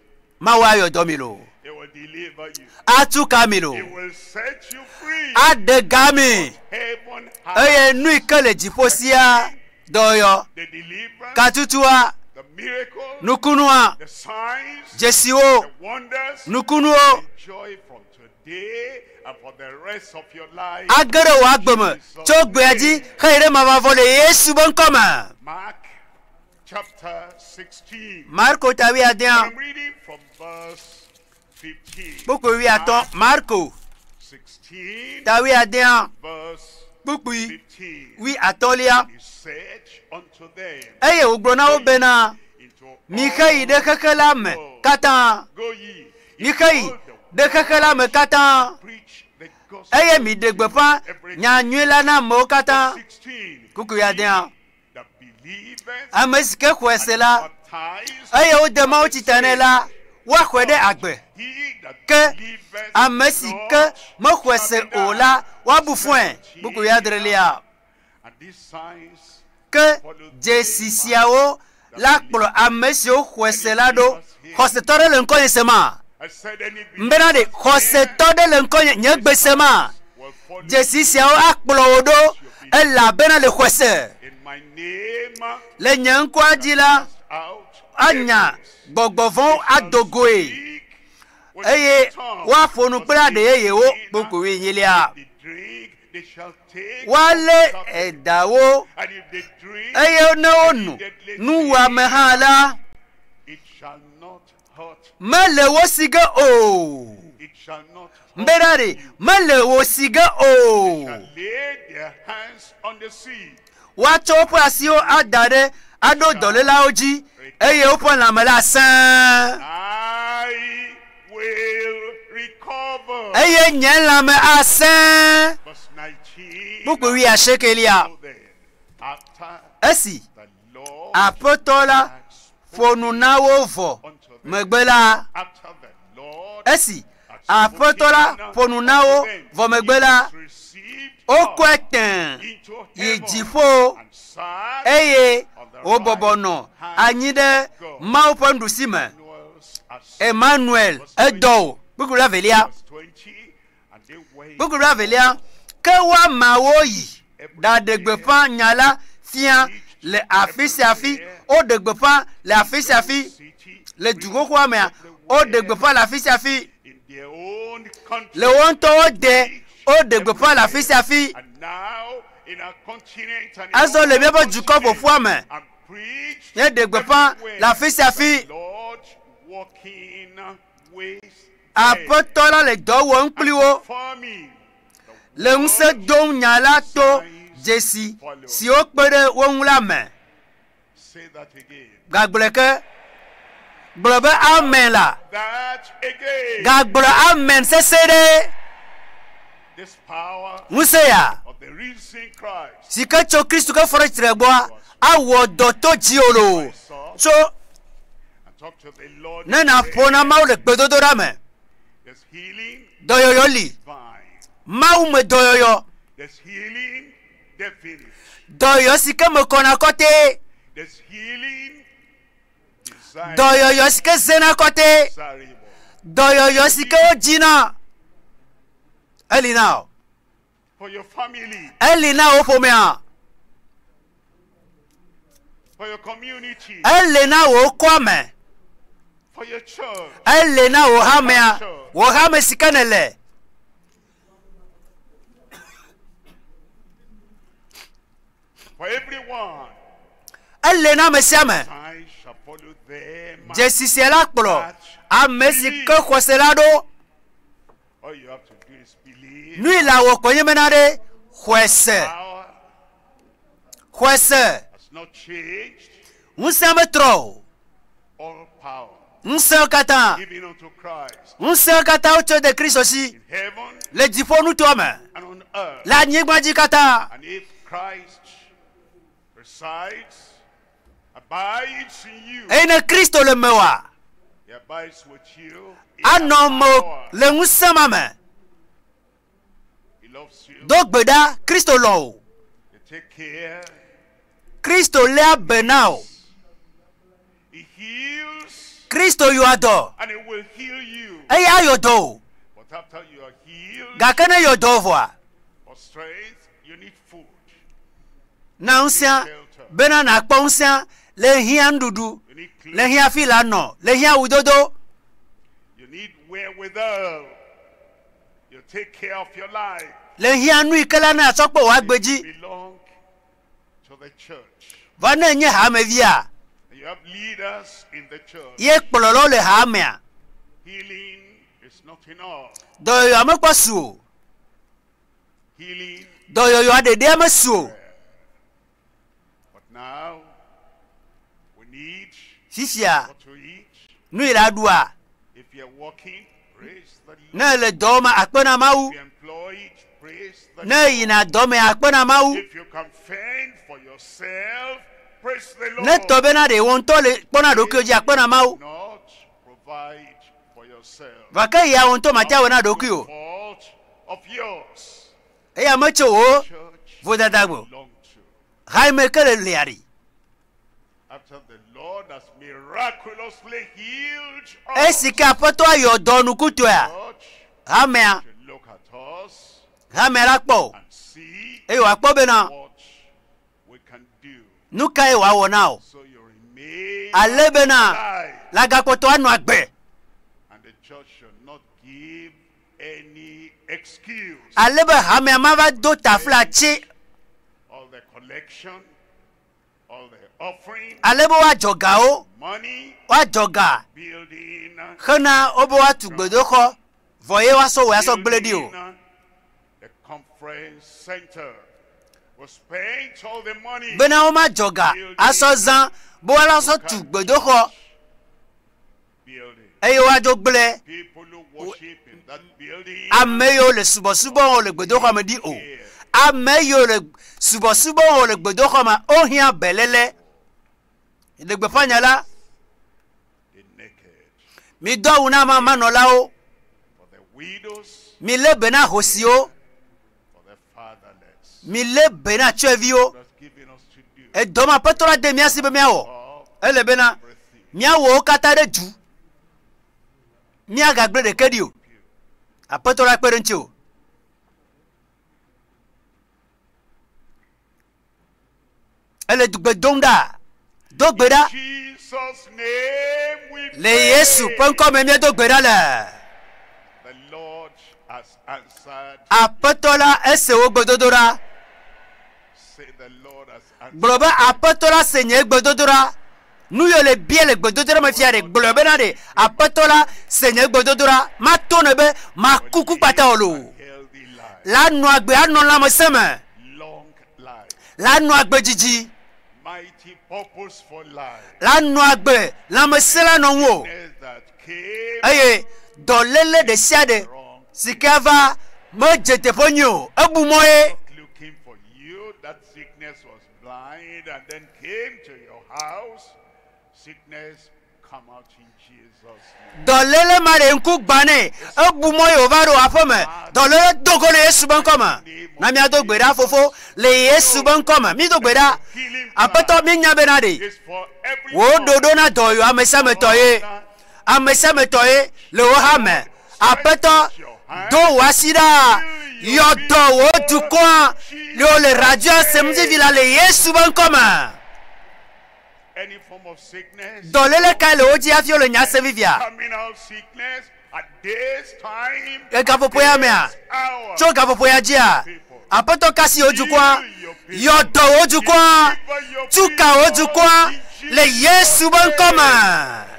Mawu ayɔ dɔ mi loo, He will deliver you. atu ka mi loo, He will set you free. aɖe ga mi Heaven has eye nu yi ke le dziƒo sia dɔyɔ the deliverance, katutua, the miracles, nukunua, the signs, dzesiwo, the wonders. nukunuwo Enjoy from today and for the rest of your life. age ɖe wò agbe me tso gbea dzi heyi ɖe mavɔvɔ le Yesu ƒe ŋkɔ me. Mark chapter 16. Marko ta wuiadea I'm reading from verse 15. kpukpui wuiatɔ̃ Marko Mark 16, Ta wuiadea verse kpukpui 15. wuiatɔ̃lia. He said unto them, Eye wògblɔ na wo bena, Into mixe yi ɖe xexe la me katã. Go ye Mixe yi ɖe xexe la me katã. preach the gospel Eye miɖe gbeƒã nya nyui la na amewo katã. 16. Kpukpui adea. That believeth Ame si ke xɔe se la, baptized, eye wode mawutsi ta nɛ la, woaxɔe ɖe agbe. he that Ke believeth ame si ke mexɔe se o la, woabu fɔe. Kpukpui adrelia. And these signs Ke dzesi siawo la kplɔ ame siwo xɔe se la ɖo. Xɔsetɔ ɖe le ŋkɔnye se ma. I said any Mbena ɖe xɔsetɔ ɖe le ŋkɔnye nye gbe se ma. will follow Dzesi siawo akplɔ wo ɖo elabena le xɔe se. in my name Le nye ŋkɔa dzi la, out anya devils. gbɔgbɔ vɔ̃wo ado goe Speak with eye tongues. woaƒo nu kple aɖe yeyewo. Kpukpui enyilia. They drink, they shall take Woalé something. edawo And if they drink, eye ne wonu nuwɔame hã la, it shall not hurt. mele wo si ge o. It shall not hurt. Mbena ɖe mele wo si ge o. Shall lay their hands on the sick. Woatsɔ woƒe asiwo ada ɖe aɖo dɔlélawo dzi eye woƒe lãme la sẽe. I will recover. Eye nye lãme asẽ. Verse 19. Kpukpui wuiasiekelia. So then, after Esi the Lord Aƒetɔ la had ƒo nu na wo vɔ unto them, megbe la, after the Lord esi had Aƒetɔ la spoken ƒo nu na wo unto them, vɔ megbe he la, was received wokɔe up tẽ into yi heaven dziƒo and sat eye wobɔbɔ nɔ anyi ɖe Mawu ƒe nuɖusi me. Emmanuel's as- Emmanuel edɔ o. Kpukpui wuievelia. verse 20, and they went Kpukpui wuievelia. Ke woameawo yi ɖaɖe gbeƒã nya la fia le afi sia afi. Woɖe gbeƒã le afi sia afi. city Le du xoxoa mea, woɖe gbeƒã le afi sia afi. in their own country. Le wo ŋutɔwo de, woɖe gbeƒã le afi sia afi. And now in our continent and in Azɔ le all míaƒe dukɔ continents, ƒoƒua me, and preached míeɖe gbeƒã everywhere le afi sia afi. the Lord walking with them Aƒetɔ la le dɔ wɔm kpli wo. and performing the le ŋusẽ dom nya la to dzesi siwo kpe ɖe wo ŋu la me. Say that again. Gagblɔe ke gblɔ be amen la. That again. Gagblɔ amen sese ɖe This power ŋusẽ ya of the risen Christ si ke tso Kristu ke fɔ ɖe tsitre gbɔa awɔ dɔ to dziwò loo. Tso and talk to the Lord. ne in nàƒo prayer. na Mawu le gbedodoɖa me. There's healing Dɔyɔyɔ li. divine. Mawu me dɔyɔyɔ. There's healing definite. Dɔyɔyɔ si ke me kɔna kɔtɛ. There's healing desirable. Dɔyɔyɔ si ke zena kɔtɛ. Desirable. Dɔyɔyɔ si ke wodzina. Eli na o. For your family, Eli na wo ƒomea. for your community, Ele na wò kɔme. for your church. Ele na wò hamea. Wò hame si ke nèle. For everyone. Ele na ame sia ame. Signs shall follow them. Dzesi sia la kplɔ ame si ke xɔse la ɖo. All you have to do is believe. Nui le awɔ kɔ nye mena ɖe xɔe se. Power Xɔe se. has not changed. Ŋusẽ metrɔ o. All power Ŋusẽwo katã. given unto Christ Ŋusẽwo katã wotsɔ de Kristo si in heaven le dziƒo nutoa me. and on earth. Le anyigba dzi katã. And if Christ resides, abides in you, Eye ne Kristo le mewòa, he abides with you. in anɔ me power. le ŋusẽ ma me. He loves you. Do gbe ɖa, Kristo lɔ̃ o. He take care. Kristo léa be na o. He heals Kristo yɔa dɔ and he will heal you. eye ayɔ dɔ o. But after you are healed, Gake ne yɔ dɔ vɔa, for strength, you need food. na ŋusẽa bena nàkpɔ ŋusẽa le hiã nuɖuɖu, You need le clothes. hiã fi la nɔ, le hiã wudodo, You need wherewithal. You take care of your life. le hiã nu yi ke la ne atsɔ kpɔ wò agbe dzi. You belong to the church. Va ne enye hamevia, And you have leaders in the church. ye kplɔlawo le hamea. Healing is not enough. Dɔyɔyɔ mekpɔ su o. Healing, Dɔyɔyɔa ɖeɖea mesu o. But now we need Fifia what to eat. nu yi la ɖua If you're working, praise the Lord. ne ele dɔ wɔm akpe na Mawu. If you're employed, praise the Ne Lord. yina dɔ me akpe na Mawu. If you can fend for yourself, praise the Lord. Ne tɔ bena ɖe wò ŋutɔ le kpɔna ɖokuiwò dzi akpe na Mawu. Not provide for yourself. Va ke ya wò ŋutɔ mate awɔ na Not ɖokuiwò. fault of yours. Eya metso wò Church vodada gbɔ. belong to. Haime ke le lia ɖi. After the Lord has miraculously healed us, Esi ke aƒetɔa yɔ dɔ nukutɔea, church hamea should look at us hamea la kpɔ o. and see Eye wòakpɔ bena what we can do. nu kae wòawɔ na wò. So you remain Ale bena alive. la gakpɔtɔ anɔ agbe. And the church should not give any excuse. Ale be hamea mava do taflatse All the collection, all the offering, ale be woadzɔ gawo, money, woadzɔ ga building, hena wobe woatu gbedoxɔ vɔ ye woasɔ wò asɔ gblẽ ɖi o. building the conference center. We spent all the money. Bena womadzɔ ga asɔ zã be woala sɔ tu gbedoxɔ Building. eye woadzo gblẽ People who worship in that building. ame yiwo le subɔsubɔ wɔm le gbedoxɔ me ɖi o. Ame yiwo le subɔsubɔ wɔm le gbedoxɔ me wohiã beléle. Le gbeƒã nya la, The naked. midɔ awu na amamanɔlawo, For the widows, milé be na hosiwo, for the fatherless. milé be na tsyɔ̃eviwo. God has given us to do. Edɔ ma aƒetɔ la de mía si be míawɔ. All Ele bena everything. míawɔ wo katã ɖe du. Míagagblẽ ɖeke ɖi o. Aƒetɔ la kpe ɖe ŋuti o. Ele gbe dom ɖa. Do gbe ɖa. Jesus' name we Le Yesu ƒe pray. ŋkɔ me míedo gbe ɖa le. The Lord has answered. Aƒetɔ la ese wo gbedodoɖa. Say the Lord has answered. Gblɔ be aƒetɔ la se nye gbedodoɖa. Nu yiwo le bia le gbedodoɖa me fia ɖe gblɔ bena ɖe aƒetɔ la se nye gbedodoɖa. Mato ne be makuku kpata o loo. Healthy life, La nɔ agbe anɔ lãmesẽ me. long life, La nɔ agbe dzidzi. mighty purpose for life. La nɔ agbe lãmesẽ la nɔ ŋu o. Sickness that came Eye dɔléle ɖe sia ɖe wrong, si ke va medze teƒe nyui o. Ebu mɔ ye. not looking for you. That sickness was blind and then came to your house. Sickness come out in Jesus' name. Dɔléle ma ɖe ŋku gbã nɛ. Ebu mɔ ye wòva ɖo aƒe me. Dɔléle do go le Yesu be ŋkɔ me. Na míado gbe ɖa fofo le Yesu be ŋkɔ me. Mído gbe ɖa. Aƒetɔ míenya bena ɖe. It's for every Wò ɖoɖo na dɔyɔ ame sia ame tɔ ye. Ame sia ame tɔ ye le wò hame. Aƒetɔ do wò asi ɖa. Yɔ dɔ wò dukɔa le wo le radio sem vivi la le Yesu be ŋkɔ me. Any form of sickness, Dɔléle kae le wo dzi hafi wole nya sem vivia? coming out sickness at this time, Egaƒoƒo ya mea? this hour. Tso gaƒoƒo ya dzia, aƒetɔ kasi wò dukɔa, yɔ dɔ wò dukɔa, tu ka wò dukɔa le Yesu be ŋkɔ me.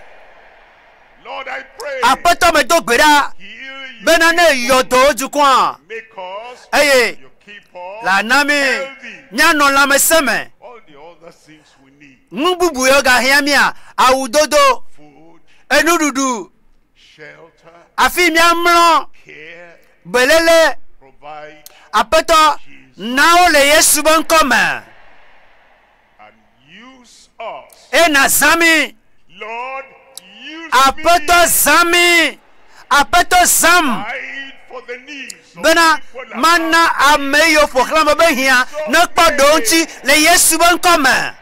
Lord, I pray. Aƒetɔ me do gbe ɖa Heal you bena ne yɔ dɔ wò dukɔa, make us, eye you keep us la na mi healthy. míanɔ lãmesẽ me. All the other things we need, Nu bubu yiwo gahiã mía, awudodo, food, enuɖuɖu, shelter, afi míamlɔ, care, beléle, provide, aƒetɔ na wo le Yesu be ŋkɔ me. and use us. Eye nazã mi. Lord, use Aƒetɔ me. zã mi. Aƒetɔ zãm Provide for the needs of bena people mana around ame yiwo ƒo xlã me be hiã ne kpɔ ɖewo ŋuti le Yesu be ŋkɔ me.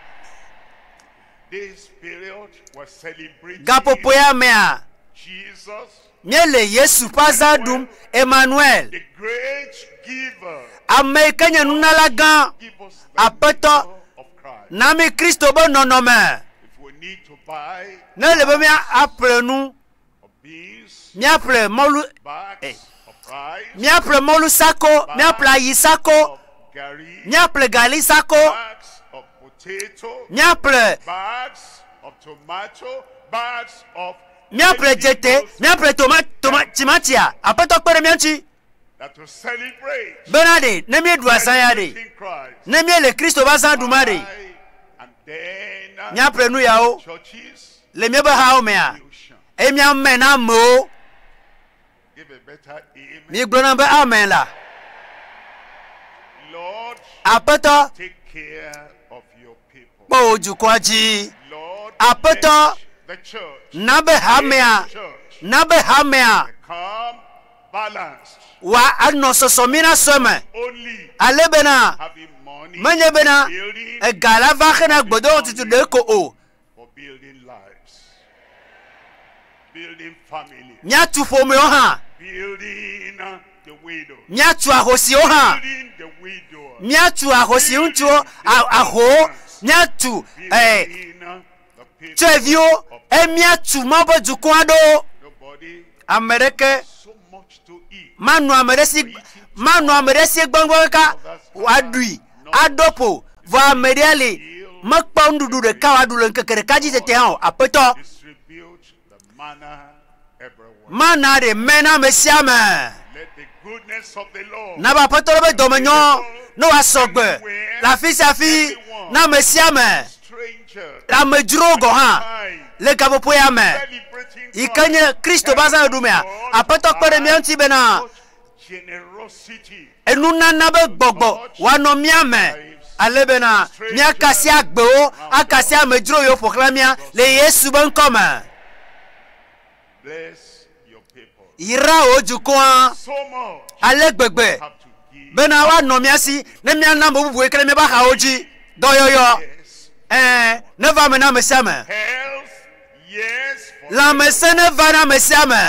This period was celebrating Gaƒoƒo ya mea, Jesus, míele Yesu ƒe azã ɖum. Emmanuel, the great giver. ame yi ke nye nunala gã, Give us the Aƒetɔ, nature of Christ. na mi Kristo be nɔnɔme. If we need to buy Ne le be míaƒle nu, of beans, míaƒle mɔlu, bags Eh. of rice, míaƒle mɔlu sako, míaƒle ayi sako, of gari, míaƒle gali sako, bags of potato, míaƒle bags of tomato, bags of míaƒle dzete, vegetables. míaƒle toma toma timatia. Aƒetɔ kpe ɖe mía ŋuti. Bena ɖe, ne míeɖu azã ya ɖe, ne míele Kristo ƒe azã ɖum ɖe, míaƒle nu yawo le míaƒe hawo mea, eye míamɛ na amewo. Migblɔna be amen la. Aƒetɔ, kpɔ wò dukɔa dzi. Aƒetɔ, na be hamea, na be hamea wòa anɔ sɔsɔmi na sɔ me ale bena menye bena ega la va xena gbedɔwɔ tutu ɖe ko o. Míatu ƒomewo hã. Míatu ahosiwo hã. Míatu ahosi ŋutsuwo, ahowo, míatu eh, tsɔeviwo, eye míatu Mawu ƒe dukɔ aɖewo. Ame ɖeke manɔ ame ɖe si manɔ ame ɖe si gbɔngbɔn kaka wòaɖui aɖo ƒo vɔ ame ɖea li mekpɔ nuɖuɖu ɖeka wòaɖu le ŋkeke ɖeka dzi tete hã o. Aƒetɔ, mana ɖe mɛ na ame sia ame. Na be Aƒetɔ la be dɔmenyɔ ne wòasɔ gbe le afi sia afi na ame sia ame, le amedzrowo gɔ̃ hã, le gaƒoƒo ya me yi ke nye Kristo ƒe azã ɖuɖu mea. Aƒetɔ kpe ɖe mía ŋuti bena enunana be gbɔgbɔ wòanɔ mía me ale bena míakasi agbewo, akasi amedzro yiwo ƒo xlã mía le Yesu be ŋkɔ me. Yra wò dukɔa ale gbegbe bena woanɔ mía si ne míana ame bubuwo ke ɖe míaƒe axawo dzi. Dɔyɔyɔ, ɛ̃, neva eme na ame sia ame. Lãmesẽ neva na ame sia ame.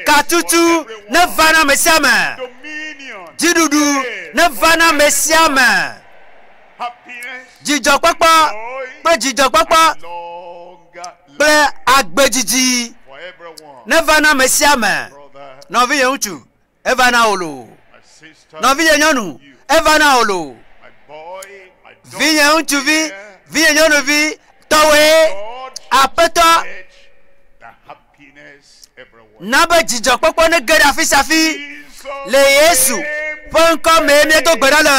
Katutu neva na ame sia ame. Dziɖuɖu neva na ame sia ame. Dzidzɔkpɔkpɔ kple dzidzɔkpɔkpɔ kple agbedzidzi neva na ame sia ame. Nɔvinye ŋutsu, eva na wò loo. Nɔvinye nyɔnu, eva na wò loo. Vinye ŋutsuvi, vinye nyɔnuvi, tɔwòe, Aƒetɔ, na be dzidzɔkpɔkpɔ nege ɖe afi sia afi. Le Yesu ƒe ŋkɔ mee míedo gbe ɖa le.